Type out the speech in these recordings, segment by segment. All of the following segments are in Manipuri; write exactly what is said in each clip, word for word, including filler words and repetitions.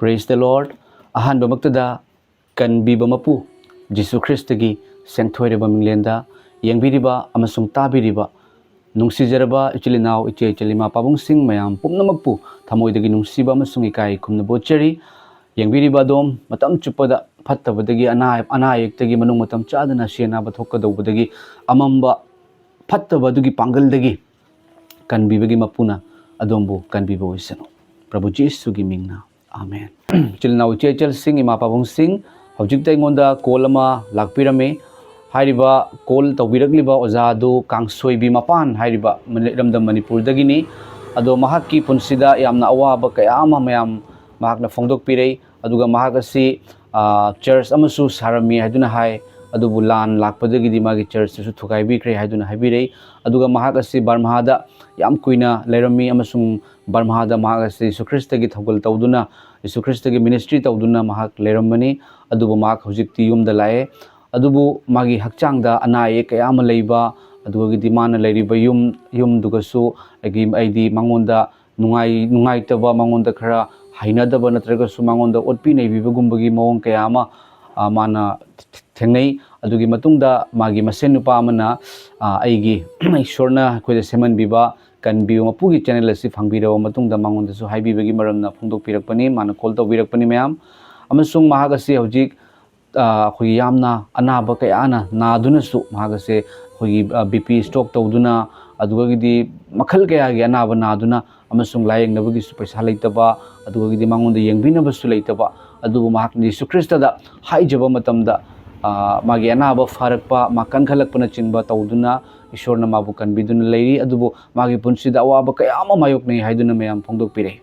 Praise the Lord. ꯑꯍꯥꯟꯕꯃꯛꯇꯗ ꯀꯟꯕꯤꯕ ꯃꯄꯨ ꯖꯤꯁꯨ ꯈ꯭ꯔꯤꯁꯇꯒꯤ ꯁꯦꯟꯊꯣꯏꯔꯕ ꯃꯤꯡꯂꯦꯟꯗ ꯌꯦꯡꯕꯤꯔꯤꯕ ꯑꯃꯁꯨꯡ ꯇꯥꯕꯤꯔꯤꯕ ꯅꯨꯡꯁꯤꯖꯔꯕ ꯏꯆꯤꯜ ꯏꯅꯥꯎ, ꯏꯆꯦ ꯏꯆꯜ, ꯏꯃꯥ ꯄꯥꯕꯨꯡꯁꯤꯡ ꯃꯌꯥꯝ ꯄꯨꯝꯅꯃꯛꯄꯨ ꯊꯃꯣꯏꯗꯒꯤ ꯅꯨꯡꯁꯤꯕ ꯑꯃꯁꯨꯡ ꯏꯀꯥꯏ ꯈꯨꯝꯅꯕ ꯎꯠꯆꯔꯤ꯫ ꯌꯦꯡꯕꯤꯔꯤꯕ ꯑꯗꯣꯝ ꯃꯇꯝ ꯆꯨꯞꯄꯗ ꯐꯠꯇꯕꯗꯒꯤ, ꯑꯅꯥ ꯑꯅꯥ ꯑꯌꯦꯛꯇꯒꯤ ꯃꯅꯨꯡ ꯃꯇꯝ ꯆꯥꯗꯅ ꯁꯤ ꯑꯅꯥꯕ ꯊꯣꯛꯀꯗꯧꯕꯗꯒꯤ, ꯑꯃꯝꯕ ꯐꯠꯇꯕ ꯑꯗꯨꯒꯤ ꯄꯥꯡꯒꯜꯗꯒꯤ ꯀꯟꯕꯤꯕꯒꯤ ꯃꯄꯨꯅ ꯑꯗꯣꯝꯕꯨ ꯀꯟꯕꯤꯕ ꯑꯣꯏꯁꯅꯨ꯫ ꯄ꯭ꯔꯚꯨ ꯖꯤꯁꯨꯒꯤ ꯃꯤꯡꯅ, ꯑꯥꯃꯦꯟ꯫ ꯏꯆꯤꯜ ꯏꯅꯥꯎ, ꯏꯆꯦ ꯏꯆꯜꯁꯤꯡ, ꯏꯃꯥ ꯄꯥꯕꯨꯡꯁꯤꯡ, ꯍꯧꯖꯤꯛꯇ ꯑꯩꯉꯣꯟꯗ ꯀꯣꯜ ꯑꯃ ꯂꯥꯛꯄꯤꯔꯝꯃꯤ꯫ ꯍꯥꯏꯔꯤꯕ ꯀꯣꯜ ꯇꯧꯕꯤꯔꯛꯂꯤꯕ ꯑꯣꯖꯥ ꯑꯗꯨ ꯀꯥꯡꯁꯣꯏꯕꯤ ꯃꯄꯥꯟ ꯍꯥꯏꯔꯤꯕ ꯃꯅꯤ-, ꯏꯔꯝꯗꯝ ꯃꯅꯤꯄꯨꯔꯗꯒꯤꯅꯤ꯫ ꯑꯗꯣ ꯃꯍꯥꯛꯀꯤ ꯄꯨꯟꯁꯤꯗ ꯌꯥꯝꯅ ꯑꯋꯥꯕ ꯀꯌꯥ ꯑꯃ ꯃꯌꯥꯝ ꯃꯍꯥꯛꯅ ꯐꯣꯡꯗꯣꯛꯄꯤꯔꯩ꯫ ꯑꯗꯨꯒ ꯃꯍꯥꯛ ꯑꯁꯤ, ꯑ, ꯆꯔꯆ ꯑꯃꯁꯨ ꯁꯥꯔꯝꯃꯤ ꯍꯥꯏꯗꯨꯅ ꯍꯥꯏ, ꯑꯗꯨꯕꯨ ꯂꯥꯟ ꯂꯥꯛꯄꯗꯒꯤꯗꯤ ꯃꯥꯒꯤ ꯆꯔꯆꯇꯨꯁꯨ ꯊꯨꯒꯥꯏꯕꯤꯈ꯭ꯔꯦ ꯍꯥꯏꯗꯨꯅ ꯍꯥꯏꯕꯤꯔꯩ꯫ ꯑꯗꯨꯒ ꯃꯍꯥꯛ ꯑꯁꯤ ꯕꯔꯃꯥꯗ ꯌꯥꯝ ꯀꯨꯏꯅ ꯂꯩꯔꯝꯃꯤ ꯑꯃꯁꯨꯡ ꯕꯔꯃꯥꯗ ꯃꯍꯥꯛ ꯑꯁꯤ ꯌꯤꯁꯨ ꯈ꯭ꯔꯤꯁꯇꯒꯤ ꯊꯧꯒꯜ ꯇꯧꯗꯨꯅ, ꯌꯤꯁꯨ ꯈ꯭ꯔꯤꯁꯇꯒꯤ ꯃꯤꯅꯤꯁꯇ꯭ꯔꯤ ꯇꯧꯗꯨꯅ ꯃꯍꯥꯛ ꯂꯩꯔꯝꯕꯅꯤ꯫ ꯑꯗꯨꯕꯨ ꯃꯍꯥꯛ ꯍꯧꯖꯤꯛꯇꯤ ꯌꯨꯝꯗ ꯂꯥꯛꯑꯦ꯫ ꯑꯗꯨꯕꯨ ꯃꯥꯒꯤ ꯍꯛꯆꯥꯡꯗ ꯑꯅꯥ ꯑꯌꯦꯛ ꯀꯌꯥ ꯑꯃ ꯂꯩꯕ, ꯑꯗꯨꯒꯤꯗꯤ ꯃꯥꯅ ꯂꯩꯔꯤꯕ ꯌꯨꯝ, ꯌꯨꯝꯗꯨꯒꯁꯨ ꯑꯩꯒꯤ, ꯑꯩꯗꯤ ꯃꯉꯣꯟꯗ ꯅꯨꯡꯉꯥꯏ-, ꯅꯨꯡꯉꯥꯏꯇꯕ, ꯃꯉꯣꯟꯗ ꯈꯔ ꯍꯩꯅꯗꯕ ꯅꯠꯇ꯭ꯔꯒꯁꯨ ꯃꯉꯣꯟꯗ ꯑꯣꯠꯄꯤ ꯅꯩꯕꯤꯕꯒꯨꯝꯕꯒꯤ ꯃꯑꯣꯡ ꯀꯌꯥ ꯑꯃ, ꯑ, ꯃꯥꯅ ꯊꯦꯡꯅꯩ꯫ ꯑꯗꯨꯒꯤ ꯃꯇꯨꯡꯗ ꯃꯥꯒꯤ ꯃꯁꯦꯟ ꯅꯨꯄꯥ ꯑꯃꯅ, ꯑ, ꯑꯩꯒꯤ ꯏꯁꯣꯔꯅ ꯑꯩꯈꯣꯏꯗ ꯁꯦꯝꯍꯟꯕꯤꯕ ꯀꯟꯕꯤꯌꯨ ꯃꯄꯨꯒꯤ ꯆꯦꯅꯦꯜ ꯑꯁꯤ ꯐꯪꯕꯤꯔꯕ ꯃꯇꯨꯡꯗ ꯃꯉꯣꯟꯗꯁꯨ ꯍꯥꯏꯕꯤꯕꯒꯤ ꯃꯔꯝꯅ ꯐꯣꯡꯗꯣꯛꯄꯤꯔꯛꯄꯅꯤ꯫ ꯃꯥꯅ ꯀꯣꯜ ꯇꯧꯕꯤꯔꯛꯄꯅꯤ ꯃꯌꯥꯝ꯫ ꯑꯃꯁꯨꯡ ꯃꯍꯥꯛ ꯑꯁꯤ ꯍꯧꯖꯤꯛ, ꯑ, ꯑꯩꯈꯣꯏꯒꯤ ꯌꯥꯝꯅ ꯑꯅꯥꯕ ꯀꯌꯥꯅ ꯅꯥꯗꯨꯅꯁꯨ ꯃꯍꯥꯛ ꯑꯁꯦ ꯑꯩꯈꯣꯏꯒꯤ, ꯑ, BP stroke ꯇꯧꯗꯨꯅ, ꯑꯗꯨꯗꯒꯤꯗꯤ ꯃꯈꯜ ꯀꯌꯥꯒꯤ ꯑꯅꯥꯕ ꯅꯥꯗꯨꯅ ꯑꯃꯁꯨꯡ ꯂꯥꯌꯦꯡꯅꯕꯒꯤꯁꯨ ꯄꯩꯁꯥ ꯂꯩꯇꯕ, ꯑꯗꯨꯗꯒꯤꯗꯤ ꯃꯉꯣꯟꯗ ꯌꯦꯡꯕꯤꯅꯕꯁꯨ ꯂꯩꯇꯕ, ꯑꯗꯨꯕꯨ ꯃꯍꯥꯛꯅ ꯌꯤꯁꯨ ꯈ꯭ꯔꯤꯁꯇꯗ ꯍꯥꯏꯖꯕ ꯃꯇꯝꯗ, ꯑ, ꯃꯥꯒꯤ ꯑꯅꯥꯕ ꯐꯔꯛꯄ, ꯃꯥ ꯀꯟꯈꯠꯂꯛꯄꯅꯆꯤꯡꯕ ꯇꯧꯗꯨꯅ ꯏꯁꯣꯔꯅ ꯃꯥꯕꯨ ꯀꯟꯕꯤꯗꯨꯅ ꯂꯩꯔꯤ꯫ ꯑꯗꯨꯕꯨ ꯃꯥꯒꯤ ꯄꯨꯟꯁꯤꯗ ꯑꯋꯥꯕ ꯀꯌꯥ ꯑꯃ ꯃꯥꯌꯣꯛꯅꯩ ꯍꯥꯏꯗꯨꯅ ꯃꯌꯥꯝ ꯐꯣꯡꯗꯣꯛꯄꯤꯔꯛꯏ꯫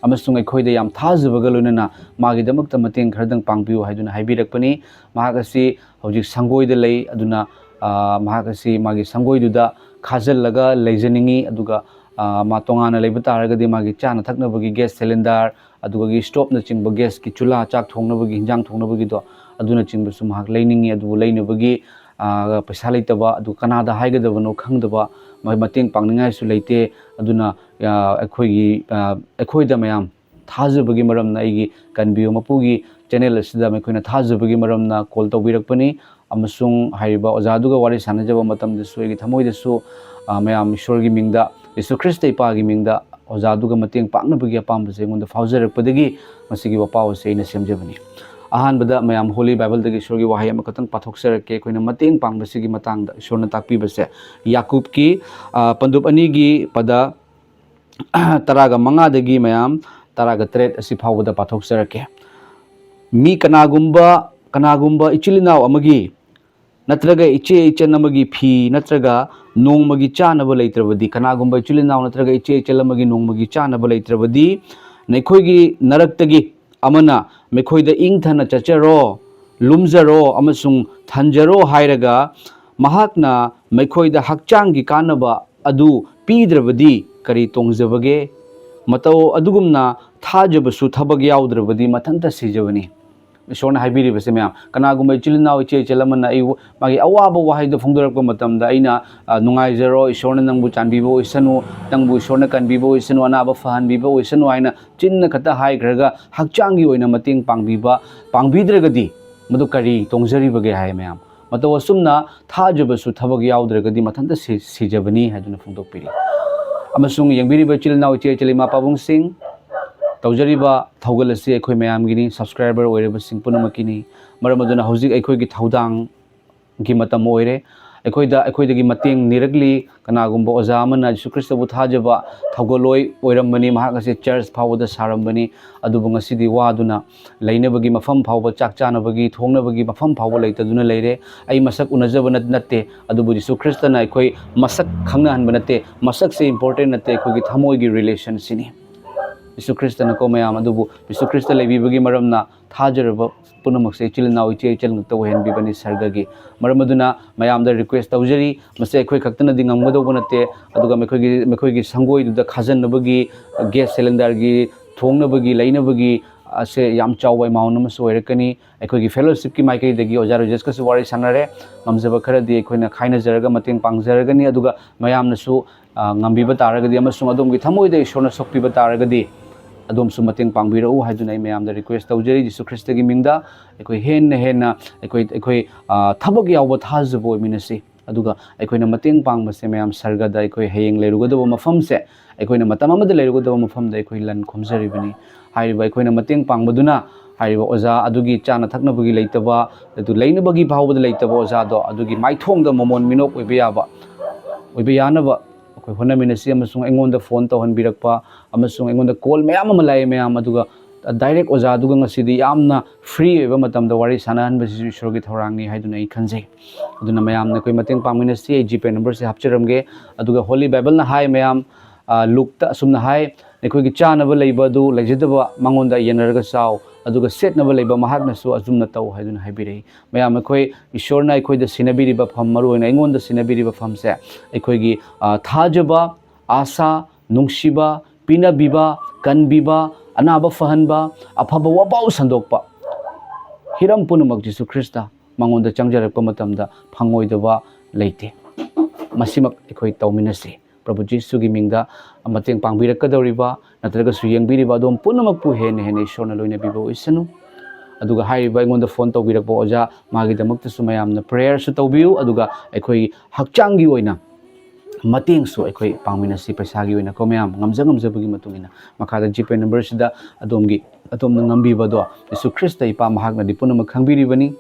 ꯑꯃꯁꯨꯡ ꯑꯩꯈꯣꯏꯗ ꯌꯥꯝ ꯊꯥꯖꯕꯒ ꯂꯣꯏꯅꯅ ꯃꯥꯒꯤꯗꯃꯛꯇ ꯃꯇꯦꯡ ꯈꯔꯗꯪ ꯄꯥꯡꯕꯤꯌꯨ ꯍꯥꯏꯗꯨꯅ ꯍꯥꯏꯕꯤꯔꯛꯄꯅꯤ꯫ ꯃꯍꯥꯛ ꯑꯁꯤ ꯍꯧꯖꯤꯛ ꯁꯪꯒꯣꯏꯗ ꯂꯩ, ꯑꯗꯨꯅ, ꯑ, ꯃꯍꯥꯛ ꯑꯁꯤ ꯃꯥꯒꯤ ꯁꯪꯒꯣꯏꯗꯨꯗ ꯈꯥꯖꯤꯜꯂꯒ ꯂꯩꯖꯅꯤꯡꯉꯤ꯫ ꯑꯗꯨꯒ, ꯑ, ꯃꯥ ꯇꯣꯉꯥꯟꯅ ꯂꯩꯕ ꯇꯥꯔꯒꯗꯤ ꯃꯥꯒꯤ ꯆꯥꯅ ꯊꯛꯅꯕꯒꯤ ꯒ꯭ꯌꯥꯁ ꯁꯤꯂꯤꯟꯗꯔ, ꯑꯗꯨꯗꯒꯤ ꯁ꯭ꯇꯣꯞꯅꯆꯤꯡꯕ, ꯒ꯭ꯌꯥꯁꯀꯤ ꯆꯨꯂꯥ, ꯆꯥꯛ ꯊꯣꯡꯅꯕꯒꯤ, ꯍꯤꯟꯖꯥꯡ ꯊꯣꯡꯅꯕꯒꯤꯗꯣ, ꯑꯗꯨꯅꯆꯤꯡꯕꯁꯨ ꯃꯍꯥꯛ ꯂꯩꯅꯤꯡꯉꯤ꯫ ꯑꯗꯨꯕꯨ ꯂꯩꯅꯕꯒꯤ, ꯑ, ꯄꯩꯁꯥ ꯂꯩꯇꯕ, ꯑꯗꯨ ꯀꯅꯥꯗ ꯍꯥꯏꯒꯗꯕꯅꯣ ꯈꯪꯗꯕ, ꯃ-, ꯃꯇꯦꯡ ꯄꯥꯡꯅꯤꯡꯉꯥꯏꯁꯨ ꯂꯩꯇꯦ꯫ ꯑꯗꯨꯅ, ꯑ, ꯑꯩꯈꯣꯏꯒꯤ, ꯑ, ꯑꯩꯈꯣꯏꯗ ꯃꯌꯥꯝ ꯊꯥꯖꯕꯒꯤ ꯃꯔꯝꯅ, ꯑꯩꯒꯤ ꯀꯟꯕꯤꯌꯨ ꯃꯄꯨꯒꯤ ꯆꯦꯅꯦꯜ ꯑꯁꯤꯗ ꯃꯈꯣꯏꯅ ꯊꯥꯖꯕꯒꯤ ꯃꯔꯝꯅ ꯀꯣꯜ ꯇꯧꯕꯤꯔꯛꯄꯅꯤ꯫ ꯑꯃꯁꯨꯡ ꯍꯥꯏꯔꯤꯕ ꯑꯣꯖꯥꯗꯨꯒ ꯋꯥꯔꯤ ꯁꯥꯟꯅꯖꯕ ꯃꯇꯝꯗꯁꯨ ꯑꯩꯒꯤ ꯊꯃꯣꯏꯗꯁꯨ, ꯑ, ꯃꯌꯥꯝ ꯏꯁꯣꯔꯒꯤ ꯃꯤꯡꯗ, ꯌꯤꯁꯨ ꯈ꯭ꯔꯤꯁꯇ ꯏꯄꯥꯒꯤ ꯃꯤꯡꯗ ꯑꯣꯖꯥꯗꯨꯒ ꯃꯇꯦꯡ ꯄꯥꯡꯅꯕꯒꯤ ꯑꯄꯥꯝꯕꯁꯦ ꯑꯩꯉꯣꯟꯗ ꯐꯥꯎꯖꯔꯛꯄꯗꯒꯤ ꯃꯁꯤꯒꯤ ꯋꯥꯄꯥꯎ ꯑꯁꯦ ꯑꯩꯅ ꯁꯦꯝꯖꯕꯅꯤ꯫ ꯑꯍꯥꯟꯕꯗ ꯃꯌꯥꯝ ꯍꯣꯂꯤ ꯕꯥꯏꯕꯜꯗꯒꯤ ꯏꯁꯣꯔꯒꯤ ꯋꯥꯍꯩ ꯑꯃꯈꯛꯇꯪ ꯄꯥꯊꯣꯛꯆꯔꯛꯀꯦ꯫ ꯑꯩꯈꯣꯏꯅ ꯃꯇꯦꯡ ꯄꯥꯡꯕꯁꯤꯒꯤ ꯃꯇꯥꯡꯗ ꯏꯁꯣꯔꯅ ꯇꯥꯛꯄꯤꯕꯁꯦ, ꯌꯥꯀꯨꯕꯀꯤ, ꯑ, ꯄꯟꯗꯨꯞ ꯑꯅꯤꯒꯤ ꯄꯗ ꯇꯔꯥꯒ ꯃꯉꯥꯗꯒꯤ ꯃꯌꯥꯝ ꯇꯔꯥꯒ ꯇꯔꯦꯠ ꯑꯁꯤ ꯐꯥꯎꯕꯗ ꯄꯥꯊꯣꯛꯆꯔꯛꯀꯦ꯫ ꯃꯤ ꯀꯅꯥꯒꯨꯝꯕ, ꯀꯅꯥꯒꯨꯝꯕ ꯏꯆꯤꯜ ꯏꯅꯥꯎ ꯑꯃꯒꯤ ꯅꯠꯇ꯭ꯔꯒ ꯏꯆꯦ ꯏꯆꯟ ꯑꯃꯒꯤ ꯐꯤ ꯅꯠꯇ꯭ꯔꯒ ꯅꯣꯡꯃꯒꯤ ꯆꯥꯅꯕ ꯂꯩꯇ꯭ꯔꯕꯗꯤ, ꯀꯅꯥꯒꯨꯝꯕ ꯏꯆꯤꯜ ꯏꯅꯥꯎ ꯅꯠꯇ꯭ꯔꯒ ꯏꯆꯦ ꯏꯆꯜ ꯑꯃꯒꯤ ꯅꯣꯡꯃꯒꯤ ꯆꯥꯅꯕ ꯂꯩꯇ꯭ꯔꯕꯗꯤ, ꯅꯈꯣꯏꯒꯤ ꯅꯔꯛꯇꯒꯤ ꯑꯃꯅ ꯃꯈꯣꯏꯗ ꯏꯪꯊꯅ ꯆꯠꯆꯔꯣ, ꯂꯨꯝꯖꯔꯣ ꯑꯃꯁꯨꯡ ꯊꯟꯖꯔꯣ ꯍꯥꯏꯔꯒ, ꯃꯍꯥꯛꯅ ꯃꯈꯣꯏꯗ ꯍꯛꯆꯥꯡꯒꯤ ꯀꯥꯟꯅꯕ ꯑꯗꯨ ꯄꯤꯗ꯭ꯔꯕꯗꯤ ꯀꯔꯤ ꯇꯣꯡꯖꯕꯒꯦ? ꯃꯇꯧ ꯑꯗꯨꯒꯨꯝꯅ ꯊꯥꯖꯕꯁꯨ ꯊꯕꯛ ꯌꯥꯎꯗ꯭ꯔꯕꯗꯤ ꯃꯊꯟꯇ ꯁꯤꯖꯕꯅꯤ꯫ ꯏꯁꯣꯔꯅ ꯍꯥꯏꯕꯤꯔꯤꯕꯁꯦ ꯃꯌꯥꯝ, ꯀꯅꯥꯒꯨꯝꯕ ꯏꯆꯤꯜ ꯏꯅꯥꯎ, ꯏꯆꯦ ꯏꯆꯜ ꯑꯃꯅ ꯑꯩꯕꯨ ꯃꯥꯒꯤ ꯑꯋꯥꯕ ꯋꯥꯍꯩꯗꯣ ꯐꯣꯡꯗꯣꯔꯛꯄ ꯃꯇꯝꯗ ꯑꯩꯅ, "ꯑ, ꯅꯨꯡꯉꯥꯏꯖꯔꯣ, ꯏꯁꯣꯔꯅ ꯅꯪꯕꯨ ꯆꯥꯟꯕꯤꯕ ꯑꯣꯏꯁꯅꯨ, ꯅꯪꯕꯨ ꯏꯁꯣꯔꯅ ꯀꯟꯕꯤꯕ ꯑꯣꯏꯁꯅꯨ, ꯑꯅꯥꯕ ꯐꯍꯟꯕꯤꯕ ꯑꯣꯏꯁꯅꯨ" ꯍꯥꯏꯅ ꯆꯤꯟꯅ ꯈꯛꯇ ꯍꯥꯏꯈ꯭ꯔꯒ ꯍꯛꯆꯥꯡꯒꯤ ꯑꯣꯏꯅ ꯃꯇꯦꯡ ꯄꯥꯡꯕꯤꯕ, ꯄꯥꯡꯕꯤꯗ꯭ꯔꯒꯗꯤ ꯃꯗꯨ ꯀꯔꯤ ꯇꯣꯡꯖꯔꯤꯕꯒꯦ ꯍꯥꯏ ꯃꯌꯥꯝ꯫ ꯃꯇꯧ ꯑꯁꯨꯝꯅ ꯊꯥꯖꯕꯁꯨ ꯊꯕꯛ ꯌꯥꯎꯗ꯭ꯔꯒꯗꯤ ꯃꯊꯟꯇ ꯁꯤ-, ꯁꯤꯖꯕꯅꯤ ꯍꯥꯏꯗꯨꯅ ꯐꯣꯡꯗꯣꯛꯄꯤꯔꯤ꯫ ꯑꯃꯁꯨꯡ ꯌꯦꯡꯕꯤꯔꯤꯕ ꯏꯆꯤꯜ ꯏꯅꯥꯎ, ꯏꯆꯦ ꯏꯆꯜ, ꯏꯃꯥ ꯄꯥꯕꯨꯡꯁꯤꯡ, ꯇꯧꯖꯔꯤꯕ ꯊꯧꯒꯜ ꯑꯁꯤ ꯑꯩꯈꯣꯏ ꯃꯌꯥꯝꯒꯤꯅꯤ, ꯁꯕꯁꯀ꯭ꯔꯥꯏꯕꯔ ꯑꯣꯏꯔꯤꯕꯁꯤꯡ ꯄꯨꯝꯅꯃꯛꯀꯤꯅꯤ꯫ ꯃꯔꯝ ꯑꯗꯨꯅ ꯍꯧꯖꯤꯛ ꯑꯩꯈꯣꯏꯒꯤ ꯊꯧꯗꯥꯡꯒꯤ ꯃꯇꯝ ꯑꯣꯏꯔꯦ꯫ ꯑꯩꯈꯣꯏꯗ, ꯑꯩꯈꯣꯏꯗꯒꯤ ꯃꯇꯦꯡ ꯅꯤꯔꯛꯂꯤ꯫ ꯀꯅꯥꯒꯨꯝꯕ ꯑꯣꯖꯥ ꯑꯃꯅ ꯖꯤꯁꯨ ꯈ꯭ꯔꯤꯁꯇꯕꯨ ꯊꯥꯖꯕ ꯊꯧꯒꯜꯂꯣꯏ ꯑꯣꯏꯔꯝꯕꯅꯤ, ꯃꯍꯥꯛ ꯑꯁꯤ ꯆꯔꯆ ꯐꯥꯎꯕꯗ ꯁꯥꯔꯝꯕꯅꯤ, ꯑꯗꯨꯕꯨ ꯉꯁꯤꯗꯤ ꯋꯥꯗꯨꯅ ꯂꯩꯅꯕꯒꯤ ꯃꯐꯝ ꯐꯥꯎꯕ, ꯆꯥꯛ ꯆꯥꯅꯕꯒꯤ, ꯊꯣꯡꯅꯕꯒꯤ ꯃꯐꯝ ꯐꯥꯎꯕ ꯂꯩꯇꯗꯨꯅ ꯂꯩꯔꯦ꯫ ꯑꯩ ꯃꯁꯛ ꯎꯅꯖꯕ ꯅꯠ-, ꯅꯠꯇꯦ, ꯑꯗꯨꯕꯨ ꯖꯤꯁꯨ ꯈ꯭ꯔꯤꯁꯇꯅ ꯑꯩꯈꯣꯏ ꯃꯁꯛ ꯈꯪꯅꯍꯟꯕ ꯅꯠꯇꯦ꯫ ꯃꯁꯛꯁꯦ important ꯅꯠꯇꯦ, ꯑꯩꯈꯣꯏꯒꯤ ꯊꯃꯣꯏꯒꯤ ꯔꯤꯂꯦꯁꯟꯁꯤꯅꯤ꯫ ꯖꯤꯁꯨ ꯈ꯭ꯔꯤꯁꯇꯅꯀꯣ ꯃꯌꯥꯝ, ꯑꯗꯨꯕꯨ ꯖꯤꯁꯨ ꯈ꯭ꯔꯤꯁꯇ ꯂꯩꯕꯤꯕꯒꯤ ꯃꯔꯝꯅ ꯊꯥꯖꯔꯕ ꯄꯨꯝꯅꯃꯛꯁꯦ ꯏꯆꯤꯜ ꯏꯅꯥꯎ, ꯏꯆꯦ ꯏꯆꯜ ꯉꯥꯛꯇ ꯑꯣꯏꯍꯟꯕꯤꯕꯅꯤ ꯁꯔꯒꯒꯤ꯫ ꯃꯔꯝ ꯑꯗꯨꯅ ꯃꯌꯥꯝꯗ ꯔꯤꯀ꯭ꯋꯦꯁ ꯇꯧꯖꯔꯤ, ꯃꯁꯤ ꯑꯩꯈꯣꯏ ꯈꯛꯇꯅꯗꯤ ꯉꯝꯒꯗꯧꯕ ꯅꯠꯇꯦ꯫ ꯑꯗꯨꯒ ꯃꯈꯣꯏꯒꯤ, ꯃꯈꯣꯏꯒꯤ ꯁꯪꯒꯣꯏꯗꯨꯗ ꯈꯥꯖꯤꯟꯅꯕꯒꯤ, ꯒ꯭ꯌꯥꯁ ꯁꯤꯂꯤꯟꯗꯔꯒꯤ, ꯊꯣꯡꯅꯕꯒꯤ, ꯂꯩꯅꯕꯒꯤ, ꯑꯁꯦ ꯌꯥꯝ ꯆꯥꯎꯕ ꯑꯦꯃꯥꯎꯟ ꯑꯃꯁꯨ ꯑꯣꯏꯔꯛꯀꯅꯤ꯫ ꯑꯩꯈꯣꯏꯒꯤ ꯐꯦꯂꯣꯁꯤꯞꯀꯤ ꯃꯥꯏꯀꯩꯗꯒꯤ ꯑꯣꯖꯥ ꯔꯣꯖꯦꯁꯀꯁꯨ ꯋꯥꯔꯤ ꯁꯥꯟꯅꯔꯦ꯫ ꯉꯝꯖꯕ ꯈꯔꯗꯤ ꯑꯩꯈꯣꯏꯅ ꯈꯥꯏꯅꯖꯔꯒ ꯃꯇꯦꯡ ꯄꯥꯡꯖꯔꯒꯅꯤ꯫ ꯑꯗꯨꯒ ꯃꯌꯥꯝꯅꯁꯨ, ꯑ, ꯉꯝꯕꯤꯕ ꯇꯥꯔꯒꯗꯤ ꯑꯃꯁꯨꯡ ꯑꯗꯣꯝꯒꯤ ꯊꯃꯣꯏꯗ ꯏꯁꯣꯔꯅ ꯁꯣꯛꯄꯤꯕ ꯇꯥꯔꯒꯗꯤ, ꯑꯗꯣꯝꯁꯨ ꯃꯇꯦꯡ ꯄꯥꯡꯕꯤꯔꯛꯎ ꯍꯥꯏꯗꯨꯅ ꯑꯩ ꯃꯌꯥꯝꯗ ꯔꯤꯀ꯭ꯋꯦꯁ ꯇꯧꯖꯔꯤ꯫ ꯖꯤꯁꯨ ꯈ꯭ꯔꯤꯁꯇꯒꯤ ꯃꯤꯡꯗ ꯑꯩꯈꯣꯏ ꯍꯦꯟꯅ ꯍꯦꯟꯅ ꯑꯩꯈꯣꯏ ꯑꯩꯈꯣꯏ ꯑ, ꯊꯕꯛ ꯌꯥꯎꯕ ꯊꯥꯖꯕ ꯑꯣꯏꯃꯤꯟꯅꯁꯤ꯫ ꯑꯗꯨꯒ ꯑꯩꯈꯣꯏꯅ ꯃꯇꯦꯡ ꯄꯥꯡꯕꯁꯦ ꯃꯌꯥꯝ ꯁꯔꯒꯗ ꯑꯩꯈꯣꯏ ꯍꯌꯦꯡ ꯂꯩꯔꯨꯒꯗꯕ ꯃꯐꯝꯁꯦ, ꯑꯩꯈꯣꯏꯅ ꯃꯇꯝ ꯑꯃꯗ ꯂꯩꯔꯨꯒꯗꯕ ꯃꯐꯝꯗ ꯑꯩꯈꯣꯏ ꯂꯟ ꯈꯣꯝꯖꯔꯤꯕꯅꯤ꯫ ꯍꯥꯏꯔꯤꯕ ꯑꯩꯈꯣꯏꯅ ꯃꯇꯦꯡ ꯄꯥꯡꯕꯗꯨꯅ ꯍꯥꯏꯔꯤꯕ ꯑꯣꯖꯥ ꯑꯗꯨꯒꯤ ꯆꯥꯅ ꯊꯛꯅꯕꯒꯤ ꯂꯩꯇꯕ, ꯑꯗꯨ ꯂꯩꯅꯕꯒꯤ ꯐꯥꯎꯕꯗ ꯂꯩꯇꯕ ꯑꯣꯖꯥꯗꯣ ꯑꯗꯨꯒꯤ ꯃꯥꯏꯊꯣꯡꯗ ꯃꯃꯣꯟ ꯃꯤꯅꯣꯛ ꯑꯣꯏꯕ ꯌꯥꯕ, ꯑꯣꯏꯕ ꯌꯥꯅꯕ ꯑꯩꯈꯣꯏ ꯍꯣꯠꯅꯃꯤꯟꯅꯁꯤ꯫ ꯑꯃꯁꯨꯡ ꯑꯩꯉꯣꯟꯗ ꯐꯣꯟ ꯇꯧꯍꯟꯕꯤꯔꯛꯄ ꯑꯃꯁꯨꯡ ꯑꯩꯉꯣꯟꯗ ꯀꯣꯜ ꯃꯌꯥꯝ ꯑꯃ ꯂꯥꯛꯑꯦ ꯃꯌꯥꯝ, ꯑꯗꯨꯒ ꯗꯥꯏꯔꯦꯛ ꯑꯣꯖꯥꯗꯨꯒ ꯉꯁꯤꯗꯤ ꯌꯥꯝꯅ ꯐ꯭ꯔꯤ ꯑꯣꯏꯕ ꯃꯇꯝꯗ ꯋꯥꯔꯤ ꯁꯥꯟꯅꯍꯟꯕꯁꯤꯁꯨ ꯏꯁꯣꯔꯒꯤ ꯊꯧꯔꯥꯡꯅꯤ ꯍꯥꯏꯗꯨꯅ ꯑꯩ ꯈꯟꯖꯩ꯫ ꯑꯗꯨꯅ ꯃꯌꯥꯝꯅ ꯑꯩꯈꯣꯏ ꯃꯇꯦꯡ ꯄꯥꯡꯃꯤꯟꯅꯁꯤ꯫ ꯑꯩ ꯖꯤꯄꯦ ꯅꯝꯕꯔꯁꯦ ꯍꯥꯞꯆꯔꯝꯒꯦ꯫ ꯑꯗꯨꯒ ꯍꯣꯂꯤ ꯕꯥꯏꯕꯜꯅ ꯍꯥꯏ ꯃꯌꯥꯝ, ꯑ, ꯂꯨꯛꯇ ꯑꯁꯨꯝꯅ ꯍꯥꯏ, "ꯅꯈꯣꯏꯒꯤ ꯆꯥꯅꯕ ꯂꯩꯕ ꯑꯗꯨ ꯂꯩꯖꯗꯕ ꯃꯉꯣꯟꯗ ꯌꯦꯟꯅꯔꯒ ꯆꯥꯎ, ꯑꯗꯨꯒ ꯁꯦꯠꯅꯕ ꯂꯩꯕ ꯃꯍꯥꯛꯅꯁꯨ ꯑꯆꯨꯝꯅ ꯇꯧ" ꯍꯥꯏꯗꯨꯅ ꯍꯥꯏꯕꯤꯔꯛꯏ꯫ ꯃꯌꯥꯝ ꯑꯩꯈꯣꯏ ꯏꯁꯣꯔꯅ ꯑꯩꯈꯣꯏꯗ ꯁꯤꯟꯅꯕꯤꯔꯤꯕ ꯐꯝ, ꯃꯔꯨꯑꯣꯏꯅ ꯑꯩꯉꯣꯟꯗ ꯁꯤꯟꯅꯕꯤꯔꯤꯕ ꯐꯝꯁꯦ ꯑꯩꯈꯣꯏꯒꯤ, ꯑ, ꯊꯥꯖꯕ, ꯑꯥꯁꯥ, ꯅꯨꯡꯁꯤꯕ, ꯄꯤꯅꯕꯤꯕ, ꯀꯟꯕꯤꯕ, ꯑꯅꯥꯕ ꯐꯍꯟꯕ, ꯑꯐꯕ ꯋꯥꯄꯥꯎ ꯁꯟꯗꯣꯛꯄ, ꯍꯤꯔꯝ ꯄꯨꯝꯅꯃꯛ ꯖꯤꯁꯨ ꯈ꯭ꯔꯤꯁꯇ ꯃꯉꯣꯟꯗ ꯆꯪꯖꯔꯛꯄ ꯃꯇꯝꯗ ꯐꯪꯉꯣꯏꯗꯕ ꯂꯩꯇꯦ꯫ ꯃꯁꯤꯃꯛ ꯑꯩꯈꯣꯏ ꯇꯧꯃꯤꯟꯅꯁꯤ꯫ ꯄ꯭ꯔꯚꯨ ꯖꯤꯁꯨꯒꯤ ꯃꯤꯡꯗ ꯃꯇꯦꯡ ꯄꯥꯡꯕꯤꯔꯛꯀꯗꯧꯔꯤꯕ ꯅꯠꯇ꯭ꯔꯒꯁꯨ ꯌꯦꯡꯕꯤꯔꯤꯕ ꯑꯗꯣꯝ ꯄꯨꯝꯅꯃꯛꯄꯨ ꯍꯦꯟꯅ ꯍꯦꯟꯅ ꯏꯁꯣꯔꯅ ꯂꯣꯏꯅꯕꯤꯕ ꯑꯣꯏꯁꯅꯨ꯫ ꯑꯗꯨꯒ ꯍꯥꯏꯔꯤꯕ ꯑꯩꯉꯣꯟꯗ ꯐꯣꯟ ꯇꯧꯕꯤꯔꯛꯄ ꯑꯣꯖꯥ, ꯃꯥꯒꯤꯗꯃꯛꯇꯁꯨ ꯃꯌꯥꯝꯅ ꯄ꯭ꯔꯦꯌꯔꯁꯨ ꯇꯧꯕꯤꯌꯨ, ꯑꯗꯨꯒ ꯑꯩꯈꯣꯏ ꯍꯛꯆꯥꯡꯒꯤ ꯑꯣꯏꯅ ꯃꯇꯦꯡꯁꯨ ꯑꯩꯈꯣꯏ ꯄꯥꯡꯃꯤꯟꯅꯁꯤ꯫ ꯄꯩꯁꯥꯒꯤ ꯑꯣꯏꯅꯀꯣ ꯃꯌꯥꯝ ꯉꯝꯖ ꯉꯝꯖꯕꯒꯤ ꯃꯇꯨꯡ ꯏꯟꯅ ꯃꯈꯥꯗ ꯖꯤꯄꯦ ꯅꯝꯕꯔꯁꯤꯗ ꯑꯗꯣꯝꯒꯤ, ꯑꯗꯣꯝꯅ ꯉꯝꯕꯤꯕꯗꯣ ꯖꯤꯁꯨ ꯈ꯭ꯔꯤꯁꯇ ꯏꯄꯥ ꯃꯍꯥꯛꯅꯗꯤ ꯄꯨꯝꯅꯃꯛ ꯈꯪꯕꯤꯔꯤꯕꯅꯤ꯫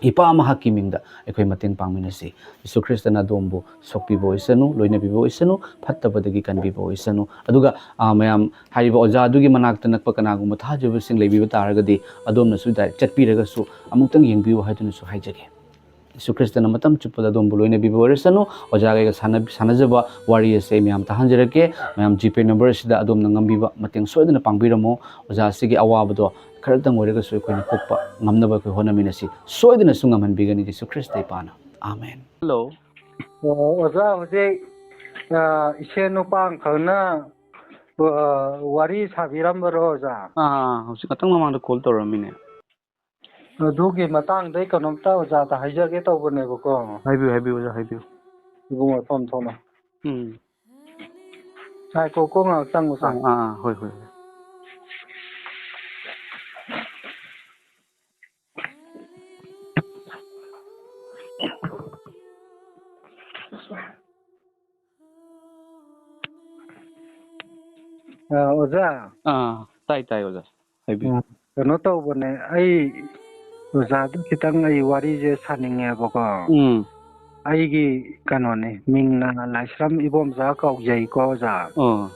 ꯏꯄꯥ ꯃꯍꯥꯛꯀꯤ ꯃꯤꯡꯗ ꯑꯩꯈꯣꯏ ꯃꯇꯦꯡ ꯄꯥꯡꯃꯤꯟꯅꯁꯤ꯫ ꯖꯤꯁꯨ ꯈ꯭ꯔꯤꯁꯇꯅ ꯑꯗꯣꯝꯕꯨ ꯁꯣꯛꯄꯤꯕ ꯑꯣꯏꯁꯅꯨ, ꯂꯣꯏꯅꯕꯤꯕ ꯑꯣꯏꯁꯅꯨ, ꯐꯠꯇꯕꯗꯒꯤ ꯀꯟꯕꯤꯕ ꯑꯣꯏꯁꯅꯨ꯫ ꯑꯗꯨꯒ, ꯑ, ꯃꯌꯥꯝ ꯍꯥꯏꯔꯤꯕ ꯑꯣꯖꯥ ꯑꯗꯨꯒꯤ ꯃꯅꯥꯛꯇ ꯅꯛꯄ ꯀꯅꯥꯒꯨꯝꯕ ꯊꯥꯖꯕꯁꯤꯡ ꯂꯩꯕꯤꯕ ꯇꯥꯔꯒꯗꯤ ꯑꯗꯣꯝꯅꯁꯨ ꯗꯥꯏꯔꯦꯛ ꯆꯠꯄꯤꯔꯒꯁꯨ ꯑꯃꯨꯛꯇꯪ ꯌꯦꯡꯕꯤꯌꯨ ꯍꯥꯏꯗꯨꯅꯁꯨ ꯍꯥꯏꯖꯒꯦ꯫ ꯖꯤꯁꯨ ꯈ꯭ꯔꯤꯁꯇꯅ ꯃꯇꯝ ꯆꯨꯞꯄꯗ ꯑꯗꯣꯝꯕꯨ ꯂꯣꯏꯅꯕꯤꯕ ꯑꯣꯏꯔꯁꯅꯨ꯫ ꯑꯣꯖꯥꯒ ꯑꯩꯒ ꯁꯥꯟꯅ-, ꯁꯥꯟꯅꯖꯕ ꯋꯥꯔꯤ ꯑꯁꯦ ꯑꯩ ꯃꯌꯥꯝ ꯇꯥꯍꯟꯖꯔꯛꯀꯦ꯫ ꯃꯌꯥꯝ ꯖꯤꯄꯦ ꯅꯝꯕꯔꯁꯤꯗ ꯑꯗꯣꯝꯅ ꯉꯝꯕꯤꯕ ꯃꯇꯦꯡ ꯁꯣꯏꯗꯅ ꯄꯥꯡꯕꯤꯔꯝꯃꯣ꯫ ꯑꯣꯖꯥ ꯑꯁꯤꯒꯤ ꯑꯋꯥꯕꯗꯣ ꯈꯔꯇꯪ ꯑꯣꯏꯔꯒꯁꯨ ꯑꯩꯈꯣꯏꯅ ꯀꯣꯛꯄ ꯉꯝꯅꯕ ꯑꯩꯈꯣꯏ ꯍꯣꯠꯅꯃꯤꯟꯅꯁꯤ꯫ ꯁꯣꯏꯗꯅꯁꯨ ꯉꯝꯍꯟꯕꯤꯒꯅꯤ ꯖꯤꯁꯨ ꯈ꯭ꯔꯤꯁꯇ ꯏꯄꯥꯅ꯫ ꯑꯥꯃꯦꯟ꯫ ꯍꯜꯂꯣ꯫ ꯑꯣ, ꯑꯣꯖꯥ, ꯍꯧꯖꯤꯛ, ꯑ, ꯏꯆꯦ ꯅꯨꯄꯥ ꯑꯃꯈꯛꯅ, ꯑ, ꯋꯥꯔꯤ ꯁꯥꯕꯤꯔꯝꯕꯔꯣ, ꯑꯣꯖꯥ? ꯑꯥ, ꯍꯧꯖꯤꯛ ꯉꯥꯛꯇꯪ ꯃꯃꯥꯡꯗ ꯀꯣꯜ ꯇꯧꯔꯛꯑꯝꯃꯤꯅꯦ꯫ ꯑꯗꯨꯒꯤ ꯃꯇꯥꯡꯗ ꯑꯩ ꯀꯩꯅꯣꯝꯇ ꯑꯣꯖꯥꯗ ꯍꯥꯏꯖꯒꯦ ꯇꯧꯕꯅꯦꯕꯀꯣ꯫ ꯍꯥꯏꯕꯤꯌꯨ, ꯍꯥꯏꯕꯤꯌꯨ, ꯑꯣꯖꯥ, ꯍꯥꯏꯕꯤꯌꯨ꯫ ꯏꯕꯨꯡꯉꯣ, ꯐꯝ ꯊꯣꯛꯂꯣ꯫ ꯎꯝ꯫ ꯉꯥꯏꯈꯣꯀꯣ, ꯉꯥꯏꯍꯥꯛꯇꯪ, ꯑꯣꯖꯥ꯫ ꯑꯥ, ꯑꯥ, ꯍꯣꯏ, ꯍꯣꯏ, ꯍꯣꯏ꯫ ꯑ, ꯑꯣꯖꯥ꯫ ꯑꯥ, ꯇꯥꯏ, ꯇꯥꯏ, ꯑꯣꯖꯥ꯫ ꯍꯥꯏꯕꯤꯌꯨ꯫ ꯎꯝ, ꯀꯩꯅꯣ ꯇꯧꯕꯅꯦ, ꯑꯩ ꯑꯣꯖꯥꯗ ꯈꯤꯇꯪ ꯑꯩ ꯋꯥꯔꯤꯁꯦ ꯁꯥꯅꯤꯡꯉꯦꯕꯀꯣ꯫ ꯎꯝ꯫ ꯑꯩꯒꯤ ꯀꯩꯅꯣꯅꯤ, ꯃꯤꯡꯅ ꯂꯥꯏꯁ꯭ꯔꯝ ꯏꯕꯣꯝꯆꯥ ꯀꯧꯖꯩꯀꯣ, ꯑꯣꯖꯥ꯫ ꯑꯣ꯫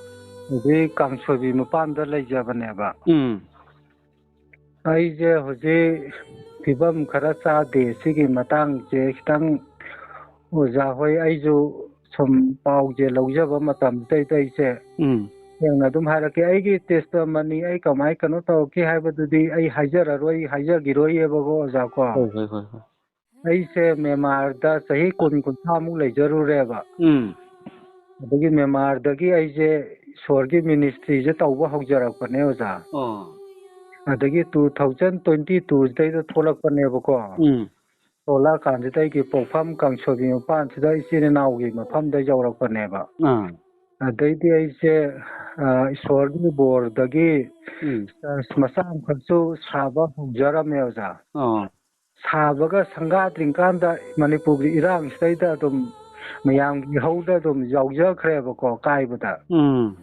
ꯍꯧꯖꯤꯛ ꯀꯥꯡꯁꯣꯏꯕꯤ ꯃꯄꯥꯟꯗ ꯂꯩꯖꯕꯅꯦꯕ꯫ ꯎꯝ꯫ ꯑꯩꯁꯦ ꯍꯧꯖꯤꯛ ꯐꯤꯕꯝ ꯈꯔ ꯆꯥꯗꯦ꯫ ꯁꯤꯒꯤ ꯃꯇꯥꯡꯁꯦ ꯈꯤꯇꯪ ꯑꯣꯖꯥ ꯍꯣꯏ, ꯑꯩꯁꯨ ꯁꯨꯝ ꯄꯥꯎꯁꯦ ꯂꯧꯖꯕ ꯃꯇꯝꯁꯤꯗꯩꯗ ꯑꯩꯁꯦ ꯎꯝ꯫ ꯁꯦꯡꯅ ꯑꯗꯨꯝ ꯍꯥꯏꯔꯛꯀꯦ꯫ ꯑꯩꯒꯤ testimony, ꯑꯩ ꯀꯃꯥꯏ ꯀꯩꯅꯣ ꯇꯧꯔꯛꯀꯦ ꯍꯥꯏꯕꯗꯨꯗꯤ ꯑꯩ ꯍꯥꯏꯖꯔꯔꯣꯏ, ꯍꯥꯏꯖꯈꯤꯔꯣꯏꯌꯦꯕꯀꯣ, ꯑꯣꯖꯥ ꯀꯣ꯫ ꯍꯣꯏ, ꯍꯣꯏ, ꯍꯣꯏ, ꯍꯣꯏ꯫ ꯑꯩꯁꯦ ꯃ꯭ꯌꯥꯟꯃꯥꯔꯗ ꯆꯍꯤ ꯀꯨꯟ, ꯀꯨꯟꯊ꯭ꯔꯥꯃꯨꯛ ꯂꯩꯖꯔꯨꯔꯦꯕ꯫ ꯎꯝ꯫ ꯑꯗꯒꯤ ꯃ꯭ꯌꯥꯟꯃꯥꯔꯗꯒꯤ ꯑꯩꯁꯦ ꯏꯁꯣꯔꯒꯤ ministryꯁꯦ ꯇꯧꯕ ꯍꯧꯖꯔꯛꯄꯅꯦ, ꯑꯣꯖꯥ꯫ ꯑꯣ꯫ ꯑꯗꯒꯤ two thousand twenty twoꯁꯤꯗꯩꯗ ꯊꯣꯛꯂꯛꯄꯅꯦꯕꯀꯣ꯫ ꯎꯝ꯫ ꯊꯣꯛꯂꯛꯑꯀꯥꯟꯁꯤꯗ ꯑꯩꯒꯤ ꯄꯣꯛꯐꯝ ꯀꯥꯡꯁꯣꯏꯕꯤ ꯃꯄꯥꯟꯁꯤꯗ ꯏꯆꯤꯟ ꯏꯅꯥꯎꯒꯤ ꯃꯐꯝꯗ ꯌꯧꯔꯛꯄꯅꯦꯕ꯫ ꯑꯥ꯫ ꯑꯗꯩꯗꯤ ꯑꯩꯁꯦ, ꯑ, ꯏꯁꯣꯔꯒꯤ ꯕꯣꯔꯗꯒꯤ ꯎꯝ꯫ Church ꯃꯆꯥ ꯑꯃꯈꯛꯁꯨ ꯁꯥꯕ ꯍꯧꯖꯔꯝꯃꯦ, ꯑꯣꯖꯥ꯫ ꯑꯣ꯫ ꯁꯥꯕꯒ ꯁꯪꯒꯥꯗ꯭ꯔꯤꯀꯥꯟꯗ ꯃꯅꯤꯄꯨꯔꯒꯤ ꯏꯔꯥꯡꯁꯤꯗꯩꯗ ꯑꯗꯨꯝ ꯃꯌꯥꯝꯒꯤ ꯏꯍꯧꯗ ꯑꯗꯨꯝ ꯌꯥꯎꯖꯈ꯭ꯔꯦꯕꯀꯣ, ꯀꯥꯏꯕꯗ꯫ ꯎꯝ꯫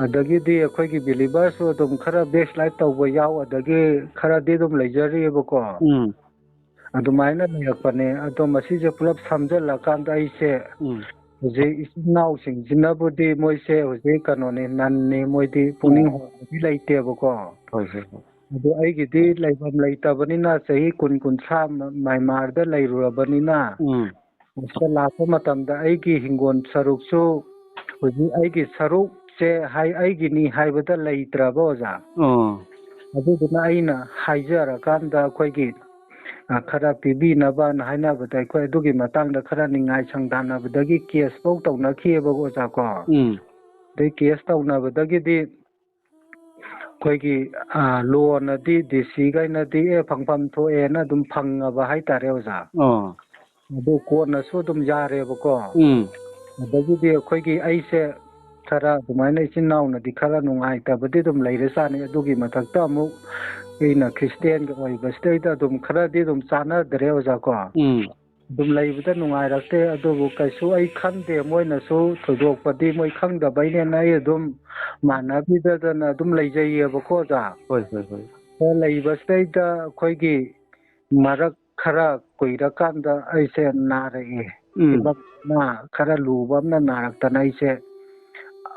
ꯑꯗꯒꯤꯗꯤ ꯑꯩꯈꯣꯏꯒꯤ believerꯁꯨ ꯑꯗꯨꯝ ꯈꯔ backslide ꯇꯧꯕ ꯌꯥꯎ, ꯑꯗꯒꯤ ꯈꯔꯗꯤ ꯑꯗꯨꯝ ꯂꯩꯖꯔꯤꯑꯕꯀꯣ꯫ ꯎꯝ꯫ ꯑꯗꯨꯃꯥꯏꯅ ꯂꯩꯔꯛꯄꯅꯦ꯫ ꯑꯗꯣ ꯃꯁꯤꯁꯦ ꯄꯨꯂꯞ ꯁꯝꯖꯜꯂꯀꯥꯟꯗ ꯑꯩꯁꯦ ꯎꯝ꯫ ꯍꯧꯖꯤꯛ ꯏꯆꯤꯟ ꯏꯅꯥꯎꯁꯤꯡꯁꯤꯅꯕꯨꯗꯤ ꯃꯣꯏꯁꯦ ꯍꯧꯖꯤꯛ ꯀꯩꯅꯣꯅꯤ, ꯅꯟꯅꯤ, ꯃꯣꯏꯗꯤ ꯄꯨꯛꯅꯤꯡ ꯎꯝ꯫ ꯍꯣꯡꯕꯗꯤ ꯂꯩꯇꯦꯕꯀꯣ꯫ ꯍꯣꯏ, ꯍꯣꯏ, ꯍꯣꯏ꯫ ꯑꯗꯨ ꯑꯩꯒꯤꯗꯤ ꯂꯩꯐꯝ ꯂꯩꯇꯕꯅꯤꯅ ꯆꯍꯤ ꯀꯨꯟ, ꯀꯨꯟꯊ꯭ꯔꯥ ꯃ-, ꯃ꯭ꯌꯥꯟꯃꯥꯔꯗ ꯂꯩꯔꯨꯔꯕꯅꯤꯅ ꯎꯝ꯫ ꯁꯤꯗ ꯂꯥꯛꯄ ꯃꯇꯝꯗ ꯑꯩꯒꯤ ꯍꯤꯡꯒꯣꯜ ꯁꯔꯨꯛꯁꯨ ꯍꯧꯖꯤꯛ ꯑꯩꯒꯤ ꯁꯔꯨꯛꯁꯦ ꯍꯥꯏ-, ꯑꯩꯒꯤꯅꯤ ꯍꯥꯏꯕꯗ ꯂꯩꯇ꯭ꯔꯕ, ꯑꯣꯖꯥ꯫ ꯑꯣ꯫ ꯑꯗꯨꯗꯨꯅ ꯑꯩꯅ ꯍꯥꯏꯖꯔꯀꯥꯟꯗ ꯑꯩꯈꯣꯏꯒꯤ, ꯑ, ꯈꯔ ꯄꯤꯕꯤꯅꯕꯅ ꯍꯥꯏꯅꯕꯗ ꯑꯩꯈꯣꯏ ꯑꯗꯨꯒꯤ ꯃꯇꯥꯡꯗ ꯈꯔ ꯅꯤꯡꯉꯥꯏ ꯁꯪꯗꯥꯟꯅꯕꯗꯒꯤ case ꯐꯧ ꯇꯧꯅꯈꯤꯑꯕ, ꯑꯣꯖꯥ ꯀꯣ꯫ ꯎꯝ꯫ ꯑꯗꯩ case ꯇꯧꯅꯕꯗꯒꯤꯗꯤ ꯑꯩꯈꯣꯏꯒꯤ, ꯑ, ꯂꯣꯅꯗꯤ DC ꯈꯩꯅꯗꯤ, ꯑꯦ, ꯐꯪꯐꯝ ꯊꯣꯛꯑꯦꯅ ꯑꯗꯨꯝ ꯐꯪꯉꯕ ꯍꯥꯏꯇꯥꯔꯦ, ꯑꯣꯖꯥ꯫ ꯑꯣ꯫ ꯑꯗꯨ ꯀꯣꯟꯅꯁꯨ ꯑꯗꯨꯝ ꯌꯥꯔꯦꯕꯀꯣ꯫ ꯎꯝ꯫ ꯑꯗꯒꯤꯗꯤ ꯑꯩꯈꯣꯏꯒꯤ, ꯑꯩꯁꯦ ꯈꯔ ꯑꯗꯨꯃꯥꯏꯅ ꯏꯆꯤꯟ ꯏꯅꯥꯎꯅꯗꯤ ꯈꯔ ꯅꯨꯡꯉꯥꯏꯇꯕꯗꯤ ꯑꯗꯨꯝ ꯂꯩꯔꯖꯥꯠꯅꯤ꯫ ꯑꯗꯨꯒꯤ ꯃꯊꯛꯇ ꯑꯃꯨꯛ ꯑꯩꯅ Christianꯒ ꯑꯣꯏꯕꯁꯤꯗꯩꯗ ꯑꯗꯨꯝ ꯈꯔꯗꯤ ꯑꯗꯨꯝ ꯆꯥꯟꯅꯗ꯭ꯔꯦ, ꯑꯣꯖꯥ ꯀꯣ꯫ ꯎꯝ꯫ ꯑꯗꯨꯝ ꯂꯩꯕꯗ ꯅꯨꯡꯉꯥꯏꯔꯛꯇꯦ꯫ ꯑꯗꯨꯕꯨ ꯀꯩꯁꯨ ꯑꯩ ꯈꯟꯗꯦ, ꯃꯣꯏꯅꯁꯨ ꯊꯣꯏꯗꯣꯛꯄꯗꯤ ꯃꯣꯏ ꯈꯪꯗꯕꯩꯅꯦꯅ ꯑꯩ ꯑꯗꯨꯝ ꯃꯥꯟꯅꯕꯤꯗꯗꯅ ꯑꯗꯨꯝ ꯂꯩꯖꯩꯌꯦꯕꯀꯣ ꯑꯣꯖꯥ꯫ ꯍꯣꯏ, ꯍꯣꯏ, ꯍꯣꯏ꯫ ꯂꯩꯕꯁꯤꯗꯩꯗ ꯑꯩꯈꯣꯏꯒꯤ ꯃꯔꯛ ꯈꯔ ꯀꯨꯏꯔꯀꯥꯟꯗ ꯑꯩꯁꯦ ꯅꯥꯔꯛꯑꯦ꯫ ꯎꯝ꯫ ꯐꯤꯕꯝ ꯑꯃ ꯈꯔ ꯂꯨꯕ ꯑꯃꯅ ꯅꯥꯔꯛꯇꯅ ꯑꯩꯁꯦ